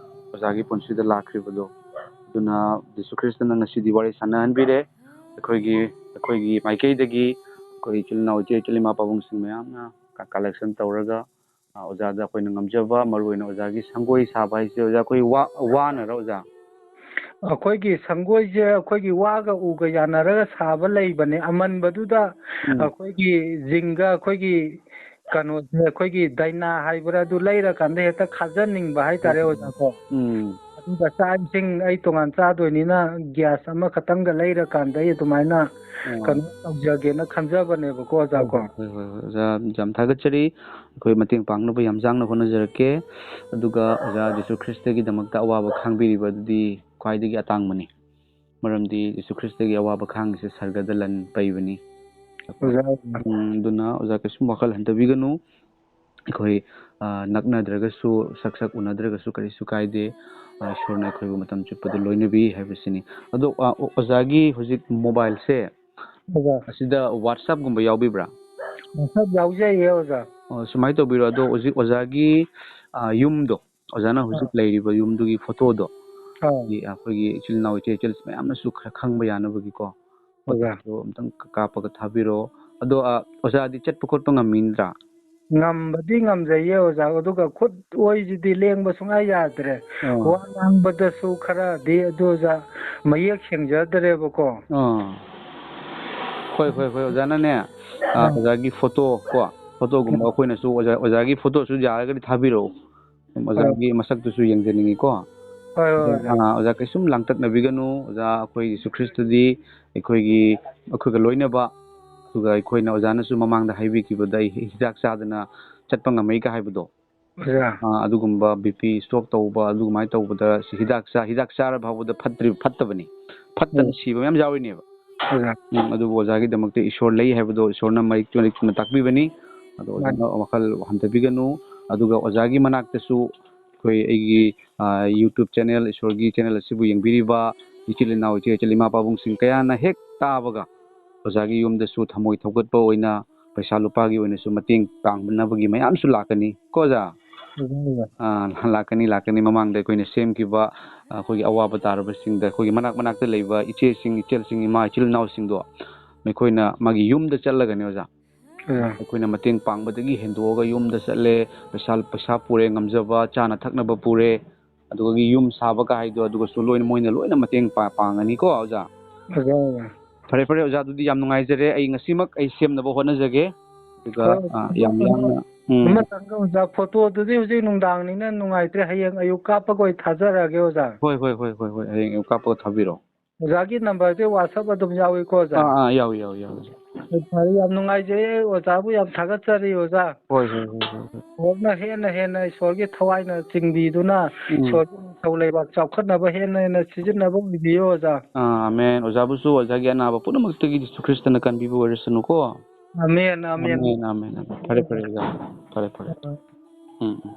ꯑꯣꯖꯥꯒꯤ ꯄꯨꯟꯁꯤꯗ ꯂꯥꯛꯈ꯭ꯔꯤꯕꯗꯣ꯫ ꯑꯗꯨꯅ ꯖꯤꯁꯨ ꯈ꯭ꯔꯤꯁꯇꯅ ꯉꯁꯤꯗꯤ ꯋꯥꯔꯤ ꯁꯥꯟꯅꯍꯟꯕꯤꯔꯦ꯫ ꯑꯩꯈꯣꯏꯒꯤ, ꯑꯩꯈꯣꯏꯒꯤ ꯃꯥꯏꯀꯩꯗꯒꯤ ꯑꯩꯈꯣꯏ ꯏꯆꯤꯜ ꯏꯅꯥꯎ, ꯏꯆꯦ ꯏꯆꯤꯜ ꯏꯃꯥ ꯄꯥꯕꯨꯡꯁꯤꯡ ꯃꯌꯥꯝꯅ ꯀ-, collection ꯇꯧꯔꯒ, ꯑ, ꯑꯣꯖꯥꯗ ꯑꯩꯈꯣꯏꯅ ꯉꯝꯖꯕ, ꯃꯔꯨꯑꯣꯏꯅ ꯑꯣꯖꯥꯒꯤ ꯁꯪꯒꯣꯏ ꯁꯥꯕ ꯍꯥꯏꯁꯦ, ꯑꯣꯖꯥ, ꯑꯩꯈꯣꯏ ꯋꯥ-, ꯋꯥꯅꯔ, ꯑꯣꯖꯥ? ꯑꯩꯈꯣꯏꯒꯤ ꯁꯪꯒꯣꯏꯁꯦ ꯑꯩꯈꯣꯏꯒꯤ ꯋꯥꯒ ꯎꯒ ꯌꯥꯅꯔꯒ ꯁꯥꯕ ꯂꯩꯕꯅꯦ꯫ ꯑꯃꯟꯕꯗꯨꯗ ꯎꯝ꯫ ꯑꯩꯈꯣꯏꯒꯤ ꯖꯤꯡꯒ, ꯑꯩꯈꯣꯏꯒꯤ ꯀꯩꯅꯣꯁꯦ, ꯑꯩꯈꯣꯏꯒꯤ ꯗꯥꯏꯅꯥ ꯍꯥꯏꯕ꯭ꯔꯥ, ꯑꯗꯨ ꯂꯩꯔꯀꯥꯟꯗ ꯍꯦꯛꯇ ꯈꯥꯖꯟꯅꯤꯡꯕ ꯍꯥꯏꯇꯥꯔꯦ, ꯑꯣꯖꯥꯀꯣ꯫ ꯎꯝ꯫ ꯑꯗꯨꯒ ꯆꯥꯛ ꯏꯁꯤꯡ ꯑꯩ ꯇꯣꯉꯥꯟ ꯆꯥꯗꯣꯏꯅꯤꯅ gas ꯑꯃꯈꯛꯇꯪꯒ ꯂꯩꯔꯀꯥꯟꯗ ꯑꯩ ꯑꯗꯨꯃꯥꯏꯅ ꯎꯝ꯫ ꯀꯩꯅꯣ ꯇꯧꯖꯒꯦꯅ ꯈꯟꯖꯕꯅꯦꯕꯀꯣ, ꯍꯣꯏ, ꯑꯣꯖꯥꯀꯣ꯫ ꯍꯣꯏ, ꯍꯣꯏ, ꯍꯣꯏ, ꯍꯣꯏ꯫ ꯑꯣꯖꯥ, ꯌꯥꯝ ꯊꯥꯒꯠꯆꯔꯤ꯫ ꯑꯩꯈꯣꯏ ꯃꯇꯦꯡ ꯄꯥꯡꯅꯕ ꯌꯥꯝ ꯆꯥꯡꯅ ꯍꯣꯠꯅꯖꯔꯛꯀꯦ꯫ ꯑꯗꯨꯒ ꯑꯣꯖꯥ, ꯖꯤꯁꯨ ꯈ꯭ꯔꯤꯁꯇꯒꯤꯗꯃꯛꯇ ꯑꯋꯥꯕ ꯈꯥꯡꯕꯤꯔꯤꯕ ꯑꯗꯨꯗꯤ ꯈ꯭ꯋꯥꯏꯗꯒꯤ ꯑꯇꯥꯡꯕꯅꯤ꯫ ꯃꯔꯝꯗꯤ ꯖꯤꯁꯨ ꯈ꯭ꯔꯤꯁꯇꯒꯤ ꯑꯋꯥꯕ ꯈꯥꯡꯉꯤꯁꯦ ꯁꯔꯒꯗ ꯂꯟ ꯄꯩꯕꯅꯤ꯫ ꯑꯣꯖꯥ꯫ ꯎꯝ, ꯑꯗꯨꯅ ꯑꯣꯖꯥ, ꯀꯩꯁꯨꯝ ꯋꯥꯈꯜ ꯍꯟꯊꯕꯤꯒꯅꯨ꯫ ꯑꯩꯈꯣꯏ, ꯑ, ꯅꯛꯅꯗ꯭ꯔꯒꯁꯨ, ꯁꯛ ꯁꯛ ꯎꯅꯗ꯭ꯔꯒꯁꯨ ꯀꯔꯤꯁꯨ ꯀꯥꯏꯗꯦ꯫ ꯑ, ꯏꯁꯣꯔꯅ ꯑꯩꯈꯣꯏꯕꯨ ꯃꯇꯝ ꯆꯨꯞꯄꯗ ꯂꯣꯏꯅꯕꯤ ꯍꯥꯏꯕꯁꯤꯅꯤ꯫ ꯑꯗꯣ, ꯑ, ꯑꯣ-, ꯑꯣꯖꯥꯒꯤ ꯍꯧꯖꯤꯛ mobileꯁꯦ, ꯑꯣꯖꯥ꯫ ꯑꯁꯤꯗ WhatsAppꯀꯨꯝꯕ ꯌꯥꯎꯕꯤꯕ꯭ꯔꯥ? WhatsApp ꯌꯥꯎꯖꯩꯌꯦ, ꯑꯣꯖꯥ꯫ ꯑꯣ, ꯁꯨꯃꯥꯏꯅ ꯇꯧꯕꯤꯔꯣ꯫ ꯑꯗꯣ ꯍꯧꯖꯤꯛ ꯑꯣꯖꯥꯒꯤ, ꯑ, ꯌꯨꯝꯗꯣ, ꯑꯣꯖꯥꯅ ꯍꯧꯖꯤꯛ ꯑꯥ꯫ ꯂꯩꯔꯤꯕ ꯌꯨꯝꯗꯨꯒꯤ photoꯗꯣ, ꯑꯥ꯫ ꯑꯩꯈꯣꯏꯒꯤ ꯏꯆꯤꯜ ꯏꯅꯥꯎ, ꯏꯆꯦ ꯏꯆꯜ ꯃꯌꯥꯝꯅꯁꯨ ꯈꯔ ꯈꯪꯕ ꯌꯥꯅꯕꯒꯤꯀꯣ, ꯑꯣꯖꯥ꯫ photoꯗꯣ ꯑꯝꯇꯪ ꯀꯥꯞꯄꯒ ꯊꯥꯕꯤꯔꯛꯑꯣ꯫ ꯑꯗꯣ, ꯑ, ꯑꯣꯖꯥꯗꯤ ꯆꯠꯄ ꯈꯣꯠꯄ ꯉꯝꯃꯤ ꯅꯠꯇ꯭ꯔꯥ? ꯉꯝꯕꯗꯤ ꯉꯝꯖꯩꯌꯦ, ꯑꯣꯖꯥ꯫ ꯑꯗꯨꯒ ꯈꯨꯠ ꯑꯣꯏꯁꯤꯗꯤ ꯂꯦꯡꯕ ꯁꯨꯡꯌꯥ ꯌꯥꯗ꯭ꯔꯦ꯫ ꯑꯥ꯫ ꯋꯥ ꯉꯥꯡꯕꯗꯁꯨ ꯈꯔꯗꯤ ꯑꯗꯨ, ꯑꯣꯖꯥ, ꯃꯌꯦꯛ ꯁꯦꯡꯖꯗ꯭ꯔꯦꯕꯀꯣ꯫ ꯑꯥ꯫ ꯍꯣꯏ, ꯍꯣꯏ, ꯍꯣꯏ, ꯑꯣꯖꯥꯅꯅꯦ, ꯑ, ꯑꯥ꯫ ꯑꯣꯖꯥꯒꯤ photo ꯀꯣ, photoꯒꯨꯝꯕ ꯑꯥ꯫ ꯑꯩꯈꯣꯏꯅꯁꯨ ꯑꯣꯖꯥ, ꯑꯣꯖꯥꯒꯤ photoꯁꯨ ꯌꯥꯔꯒꯗꯤ ꯊꯥꯕꯤꯔꯛꯎ꯫ ꯑꯗꯨꯝ ꯑꯣꯖꯥꯒꯤ ꯑꯥ꯫ ꯃꯁꯛꯇꯨꯁꯨ ꯌꯦꯡꯖꯅꯤꯡꯉꯤꯀꯣ꯫ ꯍꯣꯏ, ꯍꯣꯏ, ꯑꯣꯖꯥ, ꯑꯣꯖꯥ꯫ ꯑꯥ, ꯑꯣꯖꯥ, ꯀꯩꯁꯨꯝ ꯂꯥꯡꯇꯛꯅꯕꯤꯒꯅꯨ꯫ ꯑꯣꯖꯥ, ꯑꯩꯈꯣꯏ ꯖꯤꯁꯨ ꯈ꯭ꯔꯤꯁꯇꯗꯤ ꯑꯩꯈꯣꯏꯒꯤ, ꯑꯩꯈꯣꯏꯒ ꯂꯣꯏꯅꯕ, ꯑꯗꯨꯒ ꯑꯩꯈꯣꯏꯅ ꯑꯣꯖꯥꯅꯁꯨ ꯃꯃꯥꯡꯗ ꯍꯥꯏꯕꯤꯈꯤꯕꯗ, ꯑꯩ ꯍꯤꯗꯥꯛ ꯆꯥꯗꯅ ꯆꯠꯄ ꯉꯝꯃꯛꯏꯒ ꯍꯥꯏꯕꯗꯣ, ꯑꯣꯖꯥ꯫ ꯑꯥ, ꯑꯗꯨꯒꯨꯝꯕ BP stroke ꯇꯧꯕ, ꯑꯗꯨꯃꯥꯏꯅ ꯇꯧꯕꯗ ꯁꯤ ꯍꯤꯗꯥꯛ ꯆꯥ-, ꯍꯤꯗꯥꯛ ꯆꯥꯔ ꯐꯥꯎꯕꯗ ꯐꯠꯇ꯭ꯔꯤ-, ꯐꯠꯇꯕꯅꯤ, ꯐꯠꯇꯅ ꯎꯝ꯫ ꯁꯤꯕ ꯃꯌꯥꯝ ꯌꯥꯎꯔꯤꯅꯦꯕ꯫ ꯑꯣꯖꯥ꯫ ꯎꯝ, ꯑꯗꯨꯕꯨ ꯑꯣꯖꯥꯒꯤꯗꯃꯛꯇ ꯏꯁꯣꯔ ꯂꯩ ꯍꯥꯏꯕꯗꯣ ꯏꯁꯣꯔꯅ ꯃꯔꯤꯛ ꯆꯨꯝꯅ ꯇꯥꯛꯄꯤꯕꯅꯤ꯫ ꯑꯗꯣ ꯃꯥꯅꯤ꯫ ꯑꯣꯖꯥꯅ ꯋꯥꯈꯜ ꯍꯟꯊꯕꯤꯒꯅꯨ꯫ ꯑꯗꯨꯒ ꯑꯣꯖꯥꯒꯤ ꯃꯅꯥꯛꯇꯁꯨ ꯑꯩꯈꯣꯏ, ꯑꯩꯒꯤ, ꯑ, YouTube channel, ꯏꯁꯣꯔꯒꯤ channel ꯑꯁꯤꯕꯨ ꯌꯦꯡꯕꯤꯔꯤꯕ ꯏꯆꯤꯜ ꯏꯅꯥꯎ, ꯏꯆꯦ ꯏꯆꯜ, ꯏꯃꯥ ꯄꯥꯕꯨꯡꯁꯤꯡ ꯀꯌꯥꯅ ꯍꯦꯛ ꯇꯥꯕꯒ ꯑꯣꯖꯥꯒꯤ ꯌꯨꯝꯗꯁꯨ ꯊꯃꯣꯏ ꯊꯧꯒꯠꯄ ꯑꯣꯏꯅ ꯄꯩꯁꯥ ꯂꯨꯄꯥꯒꯤ ꯑꯣꯏꯅꯁꯨ ꯃꯇꯦꯡ ꯄꯥꯡꯅꯕꯒꯤ ꯃꯌꯥꯝꯁꯨ ꯂꯥꯛꯀꯅꯤ ꯀꯣ ꯑꯣꯖꯥ? ꯑꯣꯖꯥ, ꯑꯣꯖꯥ꯫ ꯑ, ꯂꯥꯛꯀꯅꯤ, ꯂꯥꯛꯀꯅꯤ꯫ ꯃꯃꯥꯡꯗ ꯑꯩꯈꯣꯏꯅ ꯁꯦꯝꯈꯤꯕ, ꯑ, ꯑꯩꯈꯣꯏꯒꯤ ꯑꯋꯥꯕ ꯇꯥꯔꯕꯁꯤꯡꯗ, ꯑꯩꯈꯣꯏꯒꯤ ꯃꯅꯥꯛ ꯃꯅꯥꯛꯇ ꯂꯩꯕ ꯏꯆꯦꯁꯤꯡ, ꯏꯆꯜꯁꯤꯡ, ꯏꯃꯥ, ꯏꯆꯤꯜ ꯏꯅꯥꯎꯁꯤꯡꯗꯣ, ꯃꯈꯣꯏꯅ ꯃꯥꯒꯤ ꯌꯨꯝꯗ ꯆꯠꯂꯒꯅꯦ ꯑꯣꯖꯥ, ꯑꯣꯖꯥ꯫ ꯑꯩꯈꯣꯏꯅ ꯃꯇꯦꯡ ꯄꯥꯡꯕꯗꯒꯤ ꯍꯦꯟꯗꯣꯛꯑꯒ ꯌꯨꯝꯗ ꯆꯠꯂꯦ, ꯄꯩꯁꯥ, ꯄꯩꯁꯥ ꯄꯨꯔꯦ, ꯉꯝꯖꯕ ꯆꯥꯅ ꯊꯛꯅꯕ ꯄꯨꯔꯦ, ꯑꯗꯨꯗꯒꯤ ꯌꯨꯝ ꯁꯥꯕ ꯀꯥꯏꯗꯣ, ꯑꯗꯨꯒꯁꯨ ꯂꯣꯏꯅ, ꯃꯣꯏꯅ ꯂꯣꯏꯅ ꯃꯇꯦꯡ ꯄꯥ-, ꯄꯥꯡꯉꯅꯤꯀꯣ ꯑꯣꯖꯥ? ꯑꯣꯖꯥ, ꯑꯣꯖꯥ꯫ ꯐꯔꯦ, ꯐꯔꯦ ꯑꯣꯖꯥ, ꯑꯗꯨꯗꯤ ꯌꯥꯝ ꯅꯨꯡꯉꯥꯏꯖꯔꯦ꯫ ꯑꯩ ꯉꯁꯤꯃꯛ ꯑꯩ ꯁꯦꯝꯅꯕ ꯍꯣꯠꯅꯖꯒꯦ꯫ ꯑꯗꯨꯒ, ꯍꯣꯏ, ꯑ, ꯌꯥꯝ ꯑꯗꯣ ꯌꯥꯝꯅ, ꯎꯝ꯫ ꯑꯃꯇꯪꯒ ꯑꯣꯖꯥ, photo ꯗꯨꯗꯤ ꯍꯧꯖꯤꯛ ꯅꯨꯡꯗꯥꯡꯅꯤꯅ ꯅꯨꯡꯉꯥꯏꯇ꯭ꯔꯦ, ꯍꯌꯦꯡ ꯑꯌꯨꯛ ꯀꯥꯞꯄꯒ ꯑꯣꯏ ꯊꯥꯖꯔꯛꯑꯒꯦ ꯑꯣꯖꯥ꯫ ꯍꯣꯏ, ꯍꯣꯏ, ꯍꯣꯏ, ꯍꯣꯏ, ꯍꯣꯏ, ꯍꯌꯦꯡ ꯑꯌꯨꯛ ꯀꯥꯞꯄꯒ ꯊꯥꯕꯤꯔꯛꯑꯣ꯫ ꯑꯣꯖꯥꯒꯤ number ꯁꯦ WhatsApp ꯑꯗꯨꯝ ꯌꯥꯎꯏꯀꯣ ꯑꯣꯖꯥ? ꯑꯥ, ꯑꯥ, ꯌꯥꯎꯏ, ꯌꯥꯎꯏ, ꯌꯥꯎꯏ꯫ ꯍꯣꯏ, ꯐꯔꯦ, ꯌꯥꯝ ꯅꯨꯡꯉꯥꯏꯖꯩ, ꯑꯣꯖꯥꯕꯨ ꯌꯥꯝ ꯊꯥꯒꯠꯆꯔꯤ ꯑꯣꯖꯥ꯫ ꯍꯣꯏ, ꯍꯣꯏ, ꯍꯣꯏ, ꯍꯣꯏ, ꯍꯣꯏ꯫ ꯏꯁꯣꯔꯅ ꯍꯦꯟꯅ ꯍꯦꯟꯅ ꯏꯁꯣꯔꯒꯤ ꯊꯋꯥꯏꯅ ꯆꯤꯡꯕꯤꯗꯨꯅ, ꯎꯝ꯫ ꯏꯁꯣꯔꯒꯤ ꯅꯤꯡꯊꯧ ꯂꯩꯕꯥꯛ ꯆꯥꯎꯈꯠꯅꯕ ꯍꯦꯟꯅ ꯍꯦꯟꯅ ꯁꯤꯖꯤꯟꯅꯕ ꯑꯣꯏꯕꯤꯌꯨ ꯑꯣꯖꯥ꯫ ꯑꯥ, ꯑꯃꯦꯟ꯫ ꯑꯣꯖꯥꯕꯨꯁꯨ ꯑꯣꯖꯥꯒꯤ ꯑꯅꯥꯕ ꯄꯨꯝꯅꯃꯛꯇꯒꯤ ꯖꯤꯁꯨ ꯈ꯭ꯔꯤꯁꯇꯅ ꯀꯟꯕꯤꯕ ꯑꯣꯏꯔꯁꯅꯨꯀꯣ꯫ Amen, amen. Amen, amen, amen. ꯐꯔꯦ, ꯐꯔꯦ ꯑꯣꯖꯥ꯫ ꯐꯔꯦ, ꯐꯔꯦ꯫ ꯑꯥ꯫ ꯎꯝ, ꯎꯝ꯫